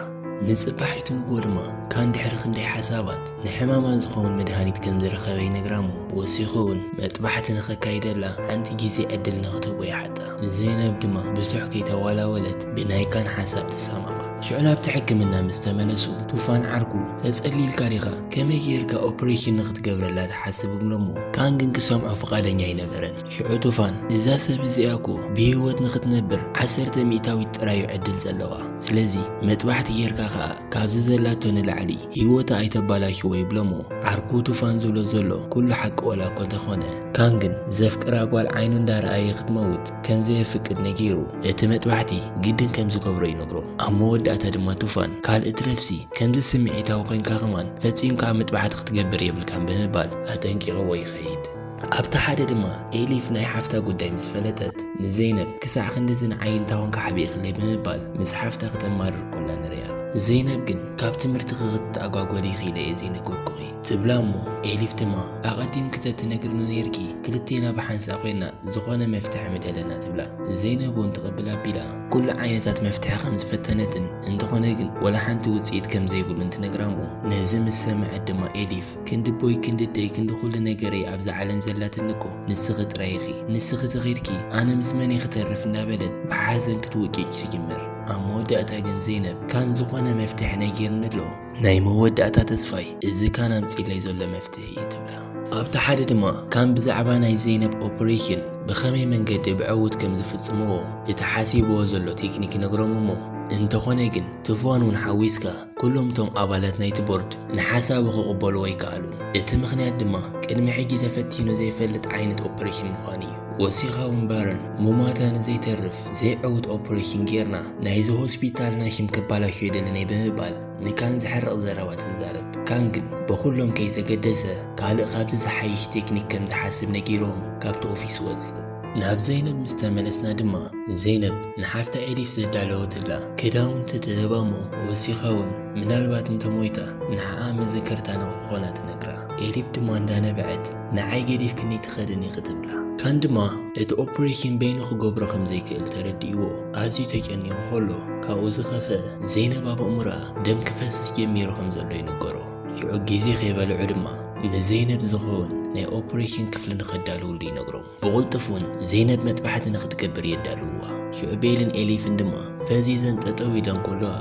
ንጽባሒቱ ንግሆ ድማ ካን ድሕሪ ክንደይ ሓሳባት ንሕማማ ዝኸውን መድሃኒት ከም ዝረኸበ ይነግራ እሞ ወሲኹ እውን መጥባሕቲ ንኸካይደላ ሓንቲ ግዜ ዕድል ንኽትህቦ ይሓታ። ዘይነብ ድማ ብዙሕ ከይተዋላወለት ብናይ ካን ሓሳብ ትሰማማዕ። ሽዑ ናብቲ ሕክምና ምስ ተመለሱ ቱፋን ዓርኩ ተጸሊልካ ዲኻ? ከመይ ጌርካ ኦፕሬሽን ንኽትገብረላ ትሓስብ እብሎ እሞ ካን ግን ክሰምዖ ፍቓደኛ ኣይነበረን። ሽዑ ቱፋን እዛ ሰብ እዚኣ እኮ ብህይወት ንኽትነብር ዓሰርተ ሚእታዊት ጥራዩ ዕድል ዘለዋ። ስለዚ መጥባሕቲ ጌርካ ከኣ ካብዚ ዘላቶ ንላዕሊ ህይወታ ኣይተባላሽዎ ይብሎ እሞ ዓርኩ ቱፋን ዝብሎ ዘሎ ኩሉ ሓቂ ወላ እኮ እንተኾነ ካን ግን ዘፍቅራ ጓል ዓይኑ እንዳረኣየ ክትመውት ከም ዘየፍቅድ ነጊሩ እቲ መጥባሕቲ ግድን ከም ዝገብሮ ይነግሮ። ኣብ መወዳእታ ድማ ቱፋን ካልእ ትረፍሲ ከምዚ ስምዒታዊ ኮይንካ ከማን ፈጺምካ ኣብ መጥባሕቲ ክትገብር የብልካን ብምባል ኣጠንቂቕዎ ይኸይድ። ኣብቲ ሓደ ድማ ኤሊፍ ናይ ሓፍታ ጉዳይ ምስ ፈለጠት ንዘይነብ ክሳዕ ክንድዚ ንዓይ እንታ ኮንካ ሓቢእክለይ ብምባል ምስ ሓፍታ ክተማርር ኮላ ንሪኣ። ዘይነብ ግን ካብ ትምህርቲ ክትተኣጓጎሊ ኢኺ ኢለ እየ ዘይነገርኩኺ ትብላ እሞ ኤሊፍ ድማ ኣቐዲምኪ ተትነግርኒ ነይርኪ ክልቴና ብሓንሳእ ኮይና ዝኾነ መፍትሒ ምደለና ትብላ። ዘይነብ እውን ትቕብል ኣቢላ ኩሉ ዓይነታት መፍትሒ ከም ዝፈተነትን እንተኾነ ግን ወላ ሓንቲ ውፅኢት ከም ዘይብሉን ትነግራ እሞ ነዚ ምስ ሰምዐት ድማ ኤሊፍ ክንዲ ቦይ ክንዲ ደይ ክንዲ ኩሉ ነገረይ ኣብዛ ዓለም ዘላትኒ እኮ ንስኺ ጥራይ ኢኺ፣ ንስኺ ተኺድኪ ኣነ ምስ መን እየ ክተርፍ እንዳበለት ብሓዘን ክትውጭጭ ትጅምር። ኣብ መወዳእታ ግን ዘይነብ ካን ዝኾነ መፍትሒ ነጊርኒ ኣሎ፣ ናይ መወዳእታ ተስፋይ እዚ ካን ኣምፂለይ ዘሎ መፍትሒ እዩ ትብላ። ኣብቲ ሓደ ድማ ካን ብዛዕባ ናይ ዘይነብ ኦፕሬሽን ብኸመይ መንገዲ ብዕውት ከም ዝፍጽምዎ እቲ ሓሲብዎ ዘሎ ቴክኒክ ይነግሮም እሞ እንተኾነ ግን ቱፋን እውን ሓዊስካ ኩሎም እቶም ኣባላት ናይቲ ቦርድ ንሓሳቡ ክቕበልዎ ኣይከኣሉን። እቲ ምኽንያት ድማ ቅድሚ ሕጂ ተፈቲኑ ዘይፈልጥ ዓይነት ኦፕሬሽን ምዃኑ እዩ። ወሲኻ እውን ባረን ሙማታ ንዘይተርፍ ዘይዕውት ኦፕሬሽን ጌርና ናይዚ ሆስፒታልና ሽም ክባላሾ ኣይደልን እየ ብምባል ንካን ዘሕርቕ ዘረባ ትዛረብ። ካን ግን ብኹሎም ከይተገደሰ ካልእ ካብዚ ዝሓይሽ ቴክኒክ ከም ዝሓስብ ነጊሮም ካብቲ ኦፊስ ወጽእ። ናብ ዘይነብ ምስ ተመለስና ድማ ዘይነብ ንሓፍታ ኤሊፍ ዘዳለወትላ ክዳውንቲ ትህባ እሞ ወሲኻ እውን ምናልባት እንተሞይታ ንዓኣ መዘከርታ ንኽኾና ትነግራ። ኤሊፍ ድማ እንዳነበዐት ንዓይ ገዲፍክኒ ትኸድን ኢኺ ትብላ። ካን ድማ እቲ ኦፕሬሽን በይኑ ክገብሮ ከም ዘይክእል ተረዲእዎ ኣዝዩ ተጨኒቑ ከሎ ካብኡ ዝኸፍአ ዘይነብ ኣብ ኣእምሮኣ ደም ክፈስስ ጀሚሩ ከም ዘሎ ይንገሮ። ሽዑ ግዜ ከይበልዑ ድማ ንዘይነብ ዝኸውን ናይ ኦፕሬሽን ክፍሊ ንኸዳልውሉ ይነግሮም። ብቕልጡፍ እውን ዘይነብ መጥባሕቲ ንኽትገብር የዳልውዋ። ሽዑ ቤልን ኤሊፍን ድማ ፈዚዘን ጠጠው ኢለን ከለዋ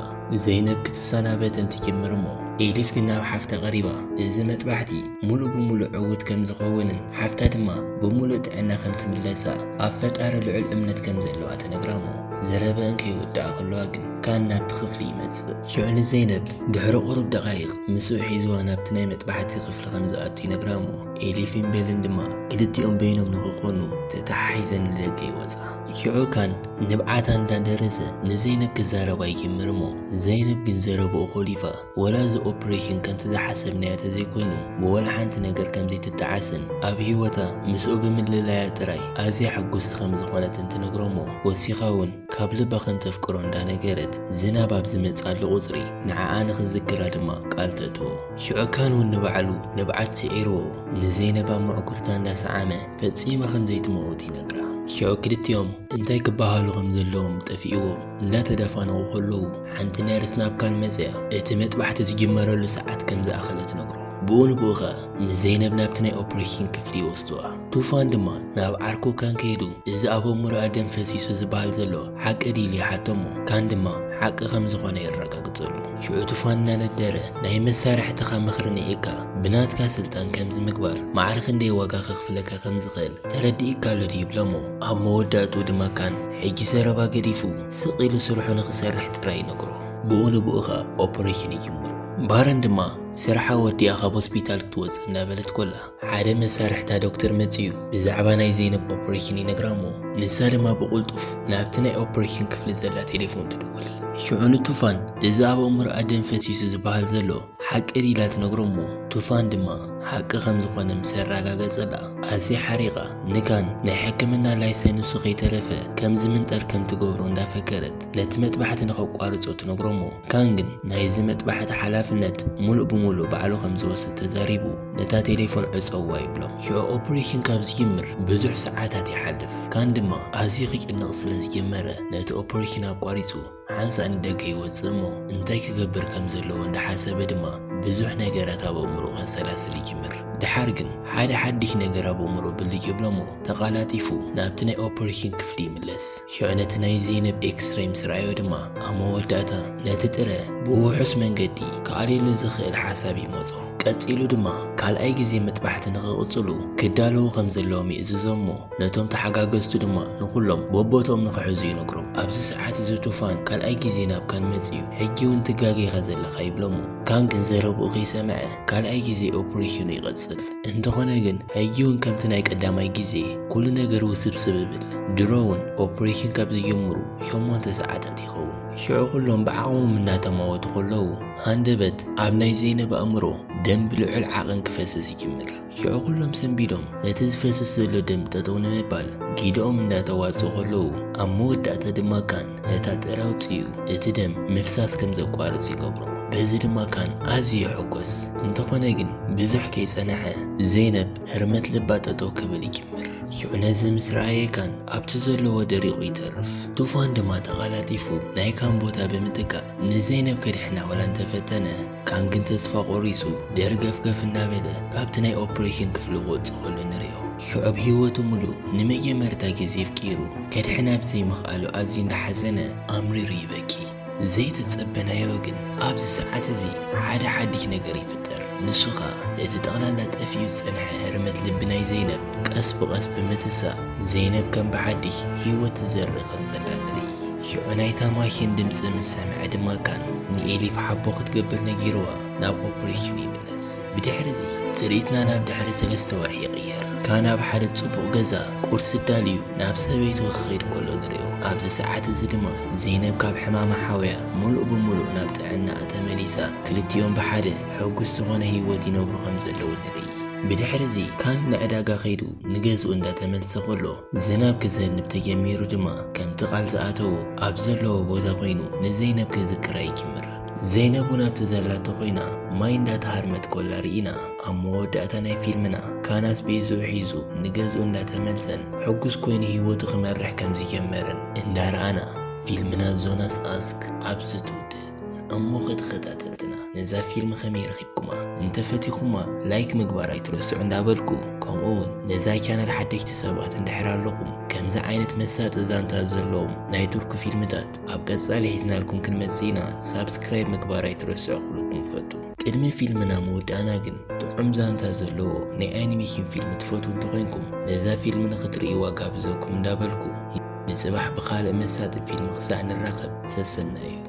ዘይነብ ክትሰናበተን ትጅምር እሞ ኤሊፍ ግን ናብ ሓፍታ ቀሪባ እዚ መጥባሕቲ ሙሉእ ብሙሉእ ዕዉት ከም ዝኸውንን ሓፍታ ድማ ብሙሉእ ጥዕና ከም ትምለሳ ኣብ ፈጣሪ ልዑል እምነት ከም ዘለዋ ትነግራ እሞ ዘረበአን ከይወድኣ ከለዋ ግን ካን ናብቲ ክፍሊ ይመጽእ። ሽዑ ንዘይነብ ድሕሪ ቁሩብ ደቓይቕ ምስኡ ሒዝዋ ናብቲ ናይ መጥባሕቲ ክፍሊ ከም ዝኣቱ ይነግራ እሞ ኤሊፍን ቤልን ድማ ክልቲኦም በይኖም ንኽኾኑ ተተሓሒዘን ንደገ ይወጻ። ሽዑ ካን ንብዓታ እንዳደረሰ ንዘይነብ ክዛረባ ይጅምር እሞ ዘይነብ ግን ዘረብኡ ኮሊፋ ወላ እዚ ኦፕሬሽን ከምቲ ዝሓሰብናዮ ተዘይኮይኑ ብወላ ሓንቲ ነገር ከም ዘይትጠዓስን ኣብ ህይወታ ምስኡ ብምልላያ ጥራይ ኣዝያ ሕጉስቲ ከም ዝኾነትን ትነግሮ እሞ ወሲኻ እውን ካብ ልባ ከም ተፍቅሮ እንዳነገረት ዝናብ ኣብ ዝመጽኣሉ ቁጽሪ ንዓኣ ንኽዝክራ ድማ ቃል ተእትዎ። ሽዑ ካን እውን ንባዕሉ ንብዓት ስዒርዎ ንዘይነብ ኣብ ምዕጉርታ እንዳ ሰዓመ ፈጺማ ከም ዘይትመውት ይነግራ። ሽዑ ክልቲኦም እንታይ ክበሃሉ ከም ዘለዎም ጠፊእዎም እንዳተዳፋነው ከለዉ፣ ሓንቲ ነርስ ናብ ካን መጽያ፣ እቲ መጥባሕቲ ዝጅመረሉ ሰዓት ከም ዝኣኸለ ትነግሮ። ብኡ ንብኡ ኸኣ ንዘይነብ ናብቲ ናይ ኦፕሬሽን ክፍሊ ይወስድዋ። ቱፋን ድማ ናብ ዓርኩ ካን ከይዱ፣ እዚ ኣብ ኣእምሮኣ ደም ፈሲሱ ዝበሃል ዘሎ ሓቂ ድዩ ኢሉ ይሓቶ እሞ፣ ካን ድማ ሓቂ ከም ዝኾነ የረጋግጸሉ። ሽዑ ቱፋን እናነደረ፣ ናይ መሳርሕትኻ ምኽሪ ንዒቕካ ብናትካ ስልጣን ከምዚ ምግባር ማዕረ ክንደይ ዋጋ ከኽፍለካ ከም ዝኽእል ተረዲእካ ኣሎ ድዩ ይብሎ እሞ፣ ኣብ መወዳእትኡ ድማ ካን ሕጂ ዘረባ ገዲፉ ስቕ ኢሉ ስርሑ ንኽሰርሕ ጥራይ ይነግሮ። ብኡ ንብኡ ኸኣ ኦፕሬሽን ይጅምሩ። ባረን ድማ ስርሓ ወዲኣ ካብ ሆስፒታል ክትወጽእ እናበለት ኮላ፣ ሓደ መሳርሕታ ዶክተር መጺኡ ብዛዕባ ናይ ዘይነብ ኦፕሬሽን ይነግራ እሞ፣ ንሳ ድማ ብቕልጡፍ ናብቲ ናይ ኦፕሬሽን ክፍሊ ዘላ ቴሌፎን ትድውል። ሽዑ ንቱፋን እዚ ኣብ ኣእምሮኣ ደም ፈሲሱ ዝበሃል ዘሎ ሓቂ ድዩ ኢላ ትነግሮ እሞ፣ ቱፋን ድማ ሓቂ ከም ዝኾነ ምስ ኣረጋገጸላ፣ ኣዝያ ሓሪቓ ንካን ናይ ሕክምና ላይሰንሱ ከይተረፈ ከም ዝምንጠል ከም ትገብሮ እንዳፈከረት ነቲ መጥባሕቲ ንኸቋርጾ ትነግሮ እሞ፣ ካን ግን ናይዚ መጥባሕቲ ሓላፍነት ሙሉእ ብሙሉእ ባዕሉ ከም ዝወስድ ተዛሪቡ፣ ነታ ቴሌፎን ዕጸዋ ይብሎ። ሽዑ ኦፕሬሽን ካብ ዝጅምር ብዙሕ ሰዓታት ይሓልፍ። ካን ድማ ኣዝዩ ክጭነቕ ስለ ዝጀመረ፣ ነቲ ኦፕሬሽን ኣቋሪጹ ሓንሳእ ንደገ ይወጽእ እሞ፣ እንታይ ክገብር ከም ዘለዎ እንዳሓሰበ ድማ ብዙሕ ነገራት ኣብ ኣእምሮኡ ከሰላስል ይጅምር። ድሓር ግን ሓደ ሓድሽ ነገር ኣብ ኣእምሮኡ ብልጭ ይብሎ እሞ፣ ተቓላጢፉ ናብቲ ናይ ኦፕሬሽን ክፍሊ ይምለስ። ሽዑ ነቲ ናይ ዘይነብ ኤክስሬይ ምስ ረኣዮ ድማ፣ ኣብ መወዳእታ ነቲ ጥረ ብውሑስ መንገዲ ክኣልየሉ ዝኽእል ሓሳብ ይመጾ። ቀጺሉ ድማ ካልኣይ ግዜ መጥባሕቲ ንኽቕጽሉ ክዳለዉ ከም ዘለዎም ይእዝዞም እሞ፣ ነቶም ተሓጋገዝቱ ድማ ንኹሎም በቦትኦም ንኽሕዙ ይነግሮም። ኣብዚ ሰዓት እዚ ቱፋን ካልኣይ ግዜ ናብ ካን መጺኡ፣ ሕጂ እውን ትጋገ ኢኻ ዘለኻ ይብሎ እሞ፣ ካን ግን ዘረብኡ ከይሰምዐ ካልኣይ ግዜ ኦፕሬሽኑ ይቐጽል። እንተኾነ ግን ሕጂ እውን ከምቲ ናይ ቀዳማይ ግዜ ኩሉ ነገር ውስብስብ ይብል። ድሮ እውን ኦፕሬሽን ካብ ዝጅምሩ ሸሞንተ ሰዓታት ይኸውን። ሽዑ ኩሎም ብዓቕሞም እናተማወቱ ከለዉ፣ ሃንደበት ኣብ ናይ ዘይነብ ኣእምሮ ደም ብልዑል ዓቐን ክፈስስ ይጅምር። ሽዑ ኩሎም ሰንቢዶም ነቲ ዝፈስስ ዘሎ ደም ጠጠው ንምባል ጊደኦም እንዳተዋጽኡ ከለዉ፣ ኣብ መወዳእታ ድማ ካን ነታ ጥረ ኣውጺኡ እቲ ደም ምፍሳስ ከም ዘቋርጽ ይገብሮ። በዚ ድማ ካን ኣዝዩ ይሕጎስ። እንተኾነ ግን ብዙሕ ከይጸንሐ ዘይነብ ህርመት ልባ ጠጠው ክብል ይጅምር። ሽዑ ነዚ ምስ ረኣየ ካን ኣብቲ ዘለዎ ደሪቑ ይተርፍ። ቱፋን ድማ ተቓላጢፉ ናይ ካን ቦታ ብምትካእ ንዘይነብ ከድሕና ወላ እንተፈተነ፣ ካን ግን ተስፋ ቆሪጹ ደርገፍገፍ እናበለ ካብቲ ናይ ኦፕሬሽን ክፍሊ ክወጽእ ከሎ ንርእዮ። ሽዑ ኣብ ህይወቱ ሙሉእ ንመጀመርታ ግዜ ኣፍቂሩ ከድሕና ብዘይምኽኣሉ ኣዝዩ እንዳሓዘነ ኣምሪሩ ይበኪ። ዘይተጸበናዮ ግን ኣብዚ ሰዓት እዚ ሓደ ሓድሽ ነገር ይፍጠር። ንሱ ኸኣ እቲ ጠቕላላ ጠፊኡ ዝጸንሐ ህርመት ልቢ ናይ ዘይነብ ቀስ ብቐስ ብምትሳእ፣ ዘይነብ ከም ብሓድሽ ህይወት ትዘርእ ከም ዘላ ንርኢ። ሽዑ ናይታ ማሽን ድምጺ ምስ ሰምዐ ድማ ካን ንኤሊፍ ሓቦ ክትገብር ነጊርዋ ናብ ኦፕሬሽን ይምለስ። ብድሕሪ እዚ ትርኢትና ናብ ድሕሪ ሰለስተ ወርሒ ይቕየር። ካን ኣብ ሓደ ጽቡቕ ገዛ ቁርሲ ዳልዩ ናብ ሰበይቱ ክኸይድ ከሎ ንርእዮ። ኣብዚ ሰዓት እዚ ድማ ዘይነብ ካብ ሕማማ ሓውያ ሙሉእ ብሙሉእ ናብ ጥዕናኣ ተመሊሳ፣ ክልቲኦም ብሓደ ሕጉስ ዝኾነ ህይወት ይነብሩ ከም ዘለዉ ንርኢ። ብድሕሪ እዚ ካን ንዕዳጋ ከይዱ ንገዝኡ እንዳተመልሰ ከሎ፣ ዝናብ ክዘንብ ተጀሚሩ ድማ፣ ከምቲ ቃል ዝኣተዎ ኣብ ዘለዎ ቦታ ኮይኑ ንዘይነብ ክዝክራ ይጅምር። ዘይነብ እውን ኣብቲ ዘላቶ ኮይና ማይ እንዳተሃርመት ኮላ ርኢና፣ ኣብ መወዳእታ ናይ ፊልምና ካን ኣስቤዝኡ ሒዙ ንገዝኡ እንዳተመልሰን ሕጉስ ኮይኑ ህይወቱ ክመርሕ ከም ዝጀመረን እንዳረኣና፣ ፊልምና ዞናስ ኣስክ ኣብዚ ትውድእ። እሞ ኸ ተኸታተልትና፣ ነዛ ፊልም ከመይ ረኺብኩማ? እንተፈቲኹማ ላይክ ምግባር ኣይትረስዑ እንዳበልኩ፣ ከምኡ እውን ነዛ ቻነል ሓደሽቲ ሰባት እንድሕር ኣለኹም፣ ከምዚ ዓይነት መሳጢ ዛንታ ዘለዎም ናይ ቱርኪ ፊልምታት ኣብ ቀጻሊ ሒዝናልኩም ክንመጽእ ኢና። ሳብስክራይብ ምግባር ኣይትረስዑ ክብለኩም እፈቱ። ቅድሚ ፊልምና ምውዳእና ግን፣ ጥዑም ዛንታ ዘለዎ ናይ ኣኒሜሽን ፊልም ትፈትዉ እንተኾይንኩም፣ ነዛ ፊልም ንኽትርእይዋ ጋብዘኩም እንዳበልኩ፣ ንጽባሕ ብኻልእ መሳጢ ፊልም ክሳዕ ንራኸብ፣ ሰሰናዩ።